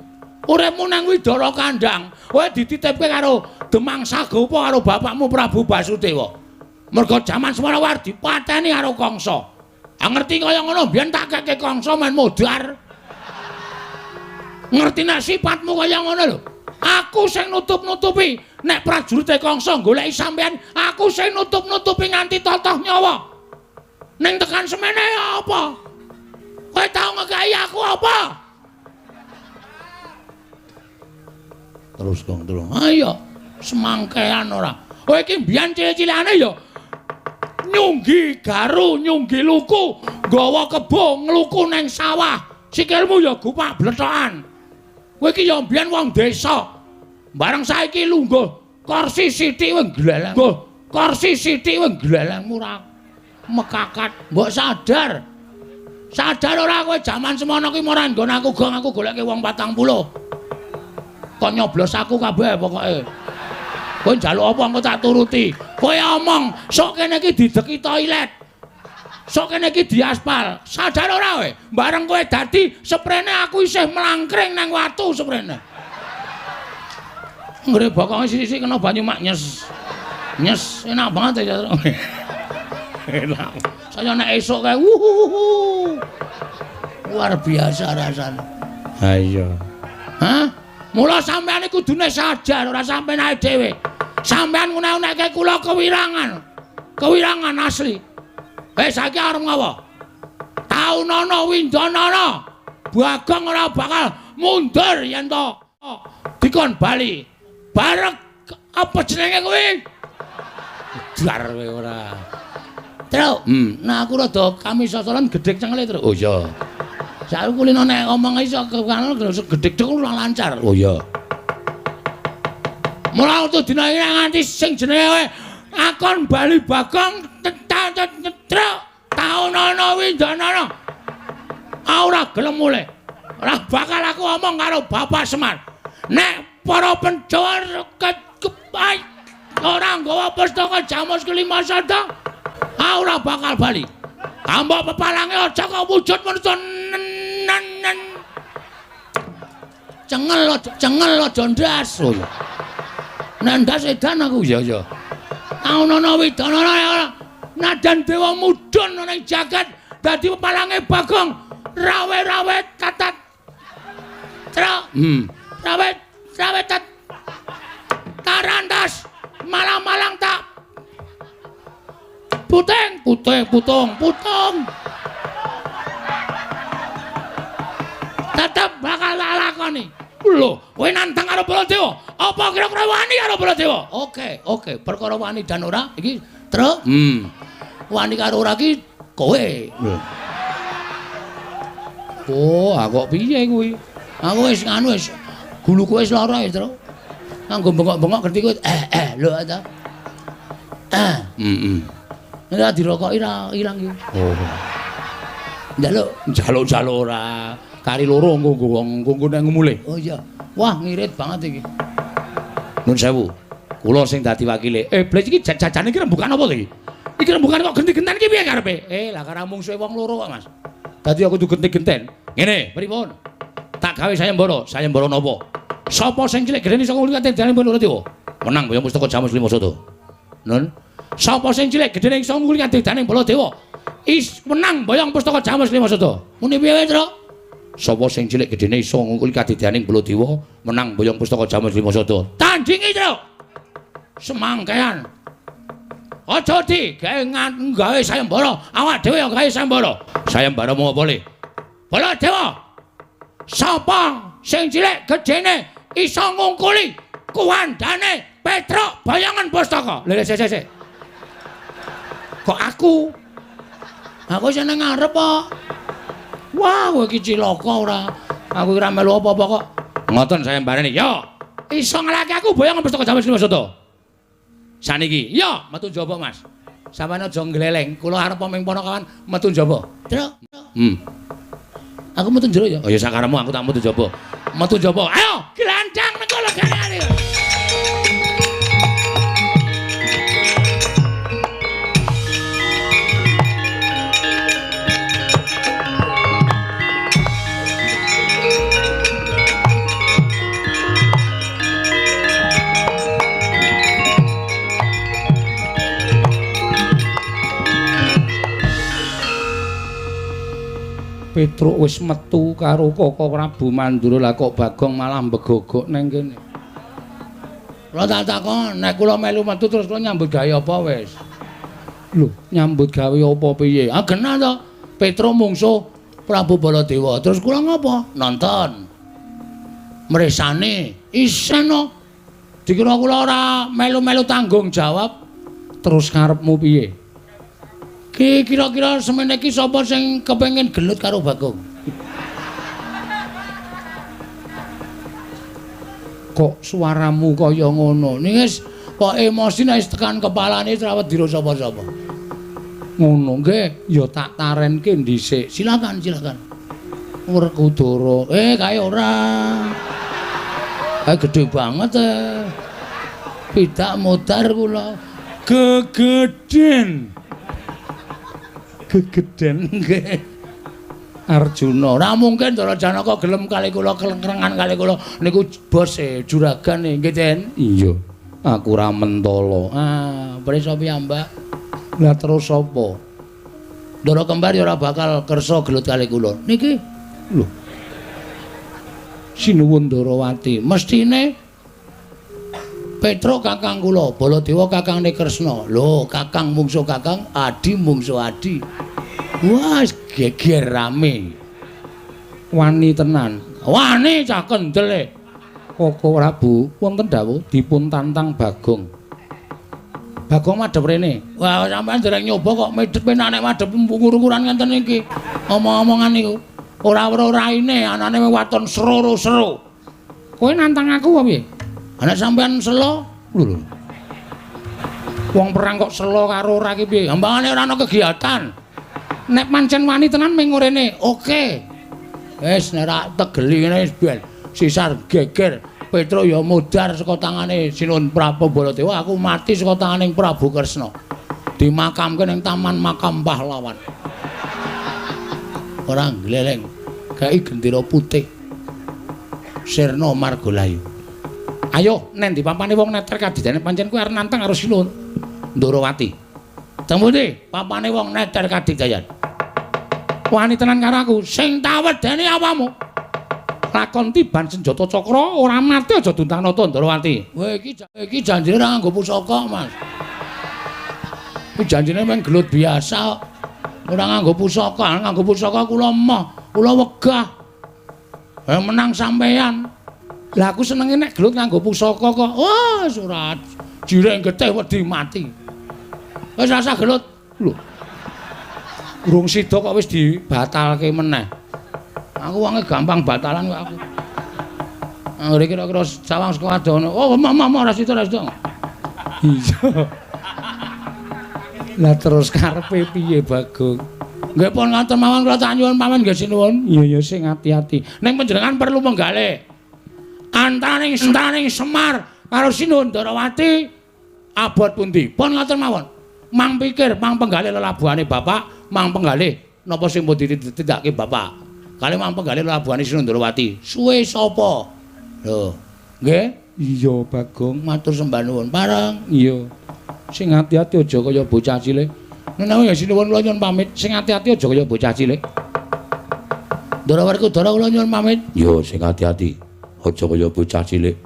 Uripmu nang Widara Kandang. Kowe dititipke karo Demang Sagopa karo bapakmu Prabu Basudewa. Mergo jaman semono war dipateni karo Kangsa. Ah ngerti kaya ngono mbiyen tak keke Kangsa men modar. Ngerti nek sifatmu kaya ngono lho. Aku sing nutup-nutupi nek prajurite Kangsa goleki sampean, aku sing nutup-nutupi nganti totoh nyawa. Ning tekan semene apa? Kowe tau ngekeki aku apa? Terus Gong terus. Ayo semangkean ora. Kowe iki mbiyen cilik-cilikane ya nyunggi garu, nyunggi luku, nggawa kebo ngluku nang sawah. Sikilmu ya gupak blethokan. Kowe iki ya mbiyen wong desa. Bareng saiki lungguh kursi sithik kowe gleleng. Kursi sithik kowe glelengmu ora mekakat. Mbok sadar. Sadar ora kowe jaman semono ki ora nggon aku Gong, aku goleke wong 40. Kok nyoblos aku kabeh pokoke. Kowe njaluk apa engko tak turuti. Kowe omong sok kene iki dideki toilet. Sok kene iki diaspal. Sadar ora kowe? Bareng kowe dadi seprene aku isih mlangkring nang watu seprene. Nggre bokonge sithik-sithik kena banyu mak nyes. Nyes, enak banget ya. Enak. Saya nek esuk kae wuhuhuhu. Luar biasa rasane. Ha iya. Hah? Mula sampean iki kudune sadar ora sampean ae dhewe. Sampean ngene-ngene kula kewirangan. Kewirangan asli. Saiki arep ngapa? Taunana windanana. Bagong ora bakal mundur yen to dikon bali. Bareng apa jenenge kuwi? Dar kowe ora. Truk. Nah aku rada kamisosolan gedhek cengele, Truk. Oh iya. Saiki kulino nek omong iso kano gedhek dek ora lancar. Oh iya. Mula utuh dina iki nganti sing jenenge akon bali Bagong truk taunana windanana. Ora gelem mulih. Ora bakal aku omong karo Bapak Semar. Nek para Pandhawa ora nggawa pustaka Jamus kelima sada, ora bakal bali. Tambah pepalange aja kok wujud manungsa nen. Cengel aja ndas. Oh iya. Nek ndas edan aku ya ya. Taunana widanana ora. Nadan dewa mudhun ning jagat dadi pepalange Bagong rawe-rawe tatat. Truk. Rawe-rawe tat. Tarantas malang-malang tak puting, puting, putung, putung. Tetep bakal tak lakoni. Lho, kowe nantang karo Baladewa. Apa kira-kira wani karo Baladewa? Oke, oke, perkara wani dan ora iki, Truk. Wani karo ora iki kowe. Lho. Oh, ah kok piye kuwi? Aku wis nganu wis guluku wis lara ya, Tru. Nganggo bengok-bengok ngerti kowe lho ta. Heeh. Ora dirokoki ra ilang iki. Oh. Njaluk, njaluk-njaluk ora. Kari loro engko nggo wong engko nek ngumule. Oh iya. Wah, ngirit banget iki. Nun sewu. Kula sing dadi wakile. Blek iki jajane iki rembukan apa to iki? Iki rembukan kok genti-genten iki piye karepe? Lah karo mungsuhe wong loro kok, Mas. Dadi aku kudu genti-genten. Ngene, pripun? Tak gawe sayembara, sayembara napa? Sapa sing cilik gedene iso ngulih kadidane Baladewa? Menang boyong pustaka Jamus Lima Sada. Nun. Sapa sing cilik gedene iso ngulih kadidane Baladewa? Is menang boyong pustaka Jamus Lima Sada. Muni piye, Tru? Sapa sing cilik gedene iso ngungkuli kadidaning Baladewa menang boyong pustaka Jamus Lima Sada. Tandingi, Tru. Semangkean. Aja di gawe gawe sayembara, awak dhewe ya gawe sayembara. Sayembara mung apa le? Baladewa. Sapa sing cilik gedene iso ngungkuli kuwandane Petruk boyongan pustaka? Lha sik sik. Kok aku? Aku seneng ngarep kok. Wah, kowe iki cilaka ora. Aku ora melu apa-apa kok. Ngoten sayembarane. Yo, iso ngalahke aku boyongan pustaka Jamus Lima Sada. Saniki, yo metu njaba, Mas. Sampeyan aja ngleleng. Kula arep ming ponokawan metu njaba. Truk. Aku metu njero ya. Oh ya sakaremu aku tak metu njaba. Metu njaba. Ayo, glandang nang kono gane. Petruk wis metu karo Koko Prabu Mandura, lah kok Bagong malah mbegogok nang kene. Kula tak takon, nek kula melu metu terus kula nyambut gawe apa wis? Lho, nyambut gawe apa piye? Ah genah to. Petruk mungsuh Prabu Baladewa. Terus kula ngopo? Nonton. Mresane isen no. Dikira kula ora melu-melu tanggung jawab. Terus karepmu piye? Ki kira-kira semene iki sapa sing kepengin gelut karo Bagong? Kok suaramu kaya ngono? Niki wis kok emosi nek tekan kepalane ora wedi sapa-sapa. Ngono nggih, ya tak tarenke dhisik. Silakan, silakan. Werkudara. Kae ora. Kae gedhe banget. Pidak modar kula. Gegeden. Gegeden nggih. Arjuna, ora mungkin Ndara Janaka gelem kali kula kelengkrengan kali kula niku bos e juragane nggih, Den. Iya, aku ora mentala. Ah, prisa piyambak. Lah terus sapa? Ndara kembar ya ora bakal kersa gelut kali kula. Niki lho. Sinuwun Ndarawati, mestine Petruk kakang kula, Baladewa kakangne Kresna. Lho, kakang mungsuh kakang, adi mungsuh adi. Wah, geger rame. Wani tenan. Wani cah kendele. Koko Prabu wonten dawuh dipun tantang Bagong. Bagong madhep rene. Wah, sampean dereng nyoba kok medhep penak nek madhep ngur-nguran ngenten iki. Omong-omongan niku ora weruh raine, anane waton sero-sero. Kowe nantang aku apa piye? Ana sampean selo? Lho lho. Wong perang kok selo karo ora ki piye? Gampangane ora ana kegiatan. Nek pancen wani tenan ming ngurene. Oke. Wis nek ra tegeli ngene wis ben sisar geger. Petruk ya modar saka tangane Sinuwun Prabu Baladewa, aku mati saka tangane Prabu Kresna. Dimakamke ning Taman Makam Pahlawan. Ora gleleng. Gawe gendera putih. Sirna Margalayu. Ayo nen di papane wong neter kadidane pancen kuwi arep nantang karo Sinuwun Ndarawati. Teng pundi papane wong neter kadidayan? Wani tenan karo aku, sing tawedeni awamu. Lakon tiban senjata cakra ora mati aja duntanata Ndarawati. Kowe iki janjine ora nganggo pusaka, Mas. Kuwi janjine mung gelut biasa. Ora nganggo pusaka, nganggo pusaka kula emoh, kula wegah. Menang sampean. Lah aku senenge nek gelut nganggo pusaka kok. Wah, ora jireng getih wedi mati. Wis rasa gelut. Lho. Urung sida kok wis dibatalke meneh. Aku wonge gampang batalan kok aku. Anggere kira-kira sawang saka adoh. Oh, mama ora sida, ora sida. Iya. Lah terus karepe piye, Bagong? Nggih pun ngaten mawon kula tak nyuwun pamit nggih sinuwun. Iya ya sing ati-ati. Ning panjenengan perlu menggalih. Antaraning Semar karo Sinuhun Ndarawati abot pundi? Pun ngaten mawon. Mang pikir, mang penggalih lelabuhane bapak, mang penggalih napa sing pun ditindakake bapak. Kali mang penggalih lelabuhane Sinuhun Ndarawati. Suwe sapa? Lho, nggih? Iya, Bagong, matur sembah nuwun. Pareng. Iya. Sing ati-ati aja kaya bocah cilik. Menawi ya sinuwun kula nyuwun pamit. Sing ati-ati aja kaya bocah cilik. Ndara Werkudara kula nyuwun pamit. Iya, sing ati-ati aja kaya bocah cilik.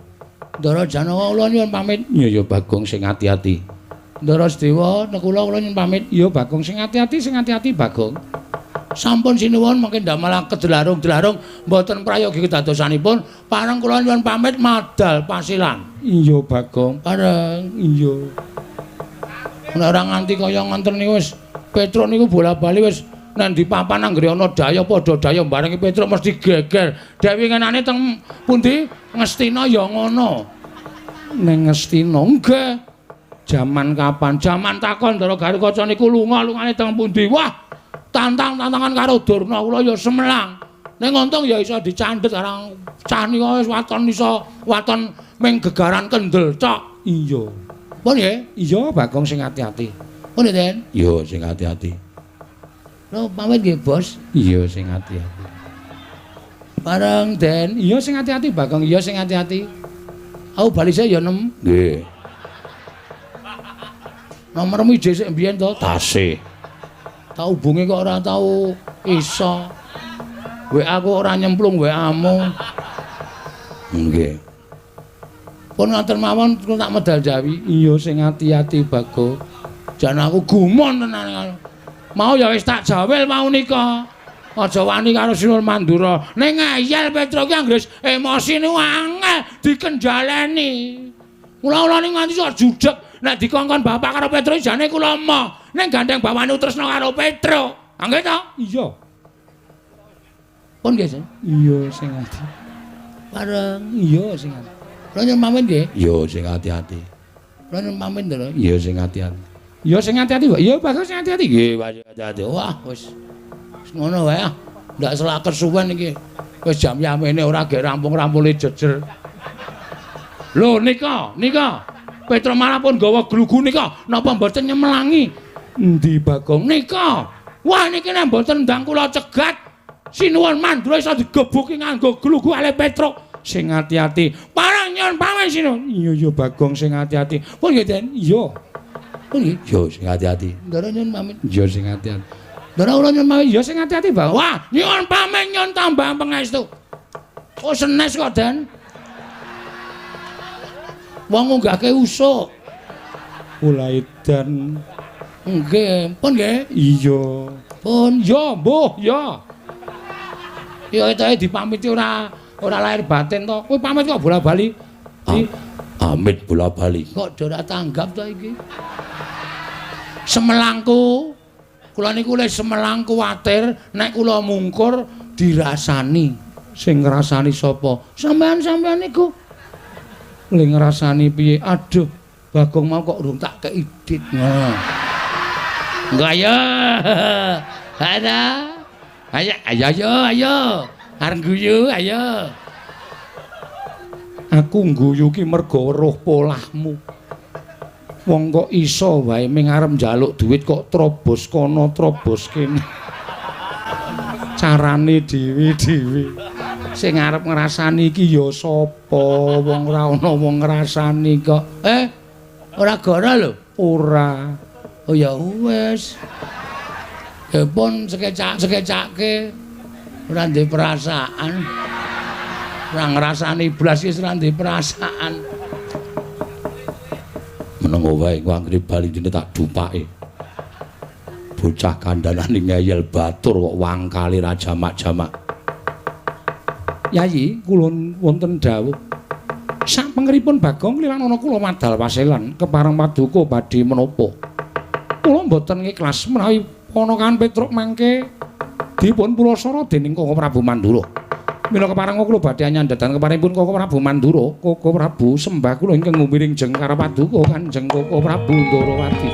Ndara Janaka kula nyuwun pamit. Iya ya Bagong, sing ati-ati. Ndara Sedewa Nekula kula nyuwun pamit. Iya Bagong, sing ati-ati, sing ati-ati Bagong. Sampun sinuwun mangke ndamel kedelarung-delarung mboten prayogi kedadosanipun. Pareng kula nyuwun pamit madal pasilan. Iya Bagong, pareng. Iya. Nek ora nganti kaya ngoten niku wis Petruk niku bola-bali wis nang di papan anggere ana daya padha daya barengi Petruk mesti geger. Dewi ngenane teng pundi Ngastina ya ngono. Ning Ngastina nggih. Jaman kapan? Jaman takon Ndara Garukaca niku lunga-lungane teng pundi? Wah, tantang-tantangan karo Durna kula ya semelang. Ning untung ya iso dicandhet karang cah nika wis waton iso waton ming gegaran kendel cok. Iya. Pun nggih? Iya, Bagong sing ati-ati. Pun Den? Iya, sing ati-ati. Lho, pamit nggih, Bos. Iya, sing ati-ati. Bareng, Den. Iya, sing ati-ati, Bagong. Iya, sing ati-ati. Aku bali saya ya 6. Nggih. Nomormu ije sik mbiyen to? Tasih. Tak hubungi kok ora tau iso. WA aku ora nyemplung WA-mu. Nggih. Pun ngaten mawon kula tak medal Jawi. Iya sing ati-ati Bagong. Jan aku gumun tenan. Mau ya wis tak jawel mau nika. Aja wani karo Sinuhun Mandura. Ning ngeyel Petruk ki anggere emosi niku angel dikenjaleni. Kula-kula niku nganti sok judeg nek dikongkon bapak karo Petruk jane kula emoh. Ning gandeng bawane tresna karo Petruk. Nggih to? Iya. Pun nggih, Sen. Iya sing ati. Bareng. Iya sing ati. Kula nyuwun pamit nggih. Iya sing ati-ati. Kula nyuwun pamit lho. Iya sing ati-ati. Iya sing ati-ati, Pak. Iya Bagong sing ati-ati. Nggih, Pak, ati-ati. Wah, wis ngono wae ah. Ndak selak kesuwen iki. Wis jam yamene ora gek rampung-rampule jejer. Lho nika, nika. Petruk malah pun gawa glugu nika. Napa mboten nyemelangi? Endi Bagong? Nika. Wah niki nek mboten ndang kula cegat, Sinuwun Mandura iso digebuki nganggo glugu ale Petruk. Sing ati-ati. Parang nyuwun pamit Sinuwun. Iya ya Bagong sing ati-ati. Pun nggih, Den. Iya. Pun nggih. Iya sing ati-ati. Ndara nyuwun pamit. Iya sing ati-ati. Ndara kula nyuwun pamit. Iya sing ati-ati, Bang. Wah, nyuwun pamit nyuwun tambah pangestu. Oh senes kok, Den. Wong ngunggahke usuk. Ula edan. Nggih, pun nggih. Iya. Pun ya, mbuh, ya. Ya ketoke dipamiti ora lahir batin to. Kowe pamit kok bola-bali. Amit bola-bali. Kok ora tanggap to iki? Semelangku. Kula niku le semelang kuwatir nek kula mungkur dirasani. Sing ngrasani sapa? Sampean-sampean niku. Le ngrasani piye? Aduh, Bagong mau kok urung tak kei dit. Ngono. Enggak ayo. Ada. Ayo ayo ayo ayo. Arep guyu ayo. Aku ngguyu ki mergo weruh polahmu. Wong kok iso wae ming arep njaluk duit kok trobos kono trobos kene. Carane dhewe-dhewe. Sing arep ngrasani iki ya sapa? Wong ora ana wong ngrasani kok. Ora goro lho. Ora. Oh ya wis. Ya pun sekecak-sekecake ora ndek perasaan. Ora ngrasani blas iki ora ndek perasaan. Menengo wae engko anggere bali dene tak dupake. Bocah kandhanane ngeyel batur kok wangkale ra jamak-jamak. Yayi, kula wonten dawuh. Sapengeripun Bagong lilan ana kula madal paselan kepareng paduka badhe menapa. Kula mboten ngikhlas menawi ponakan Petruk mangke dipun pulasara dening Koko Prabu Mandura. Mila kepareng kula badhe nyandhatan keparengipun Koko Prabu Mandura, Koko Prabu sembah kula ingkang ngumiring jengkar paduka Kanjeng Koko Prabu Ndarawati.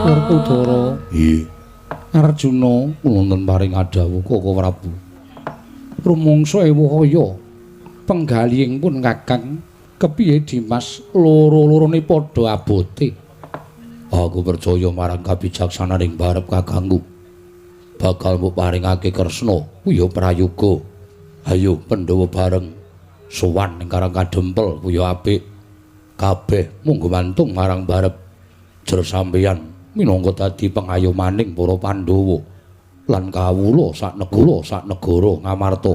Werkudara. Nggih. Arjuna wonten paring adhawuh Koko Prabu. Rumangsa ewuh kaya penggalihing pun Kakang kepiye Dimas loro-lorone padha abote. Aku percaya marang kabijaksananing barep kakangku. Bakal mbok paringake Kresna kuya prayoga. Ayo Pandhawa bareng sowan ing Karang Kadempel kuya apik. Kabeh munggo mantung marang barep jer sampeyan minangka dadi pengayomaning para Pandhawa lan kawula sak negara Ngamarta.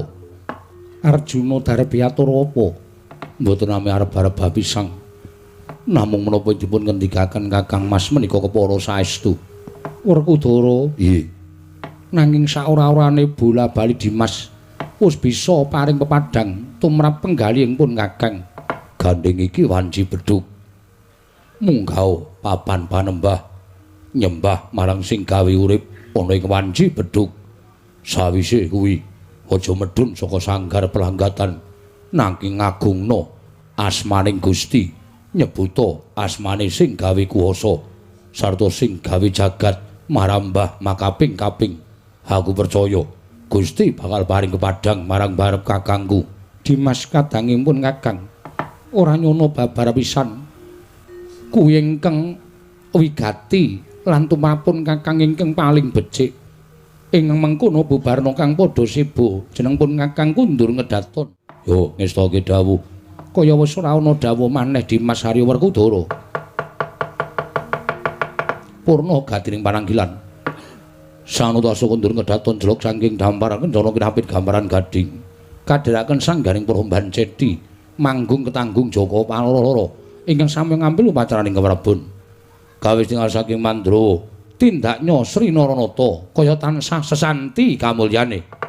Arjuna darep atur apa? Mboten nami arep-arep bapisang. Namung menapa dipun ngendikaken Kakang Mas menika kepara saestu. Werkudara, nggih. Nanging saora-orane bola-bali Dimas wis bisa paring pepadhang tumrap penggalihing pun Kakang. Gandeng iki wanci bedhug. Munggah papan panembah nyembah marang sing gawe urip ana ing wanci bedhug. Sawise kuwi aja medhun saka sanggar pelanggatan nanging ngagungna asmaning Gusti, nyebuta asmane sing gawe kuwasa sarta sing gawe jagat marambah makaping-kaping. Aku percaya Gusti bakal paring kepadhang marang barep kakangku. Dimas kadangipun Kakang ora nyono babar pisan. Kuwi ingkang wigati lan tumrapun Kakang ingkang paling becik. Ing mengkono bubarna kang padha seba jeneng pun Kakang kundur ngedaton. Yo ngestake dawuh. Kaya wis ora ana dawuh maneh Dimas Haryo Werkudara. Purna gatining pananggilan. Sanutasa kundur ngedaton jelok saking dampar kencana kinapit gambaran gading. Kadheraken sanggaring Promban Ceti manggung ketanggung Jaka Paloro ingkang sami ngambil upacaraning keprabon. Gawe tinggal saking Mandra Tindaknya Sri Naranata kaya tansah sesanti kamulyane.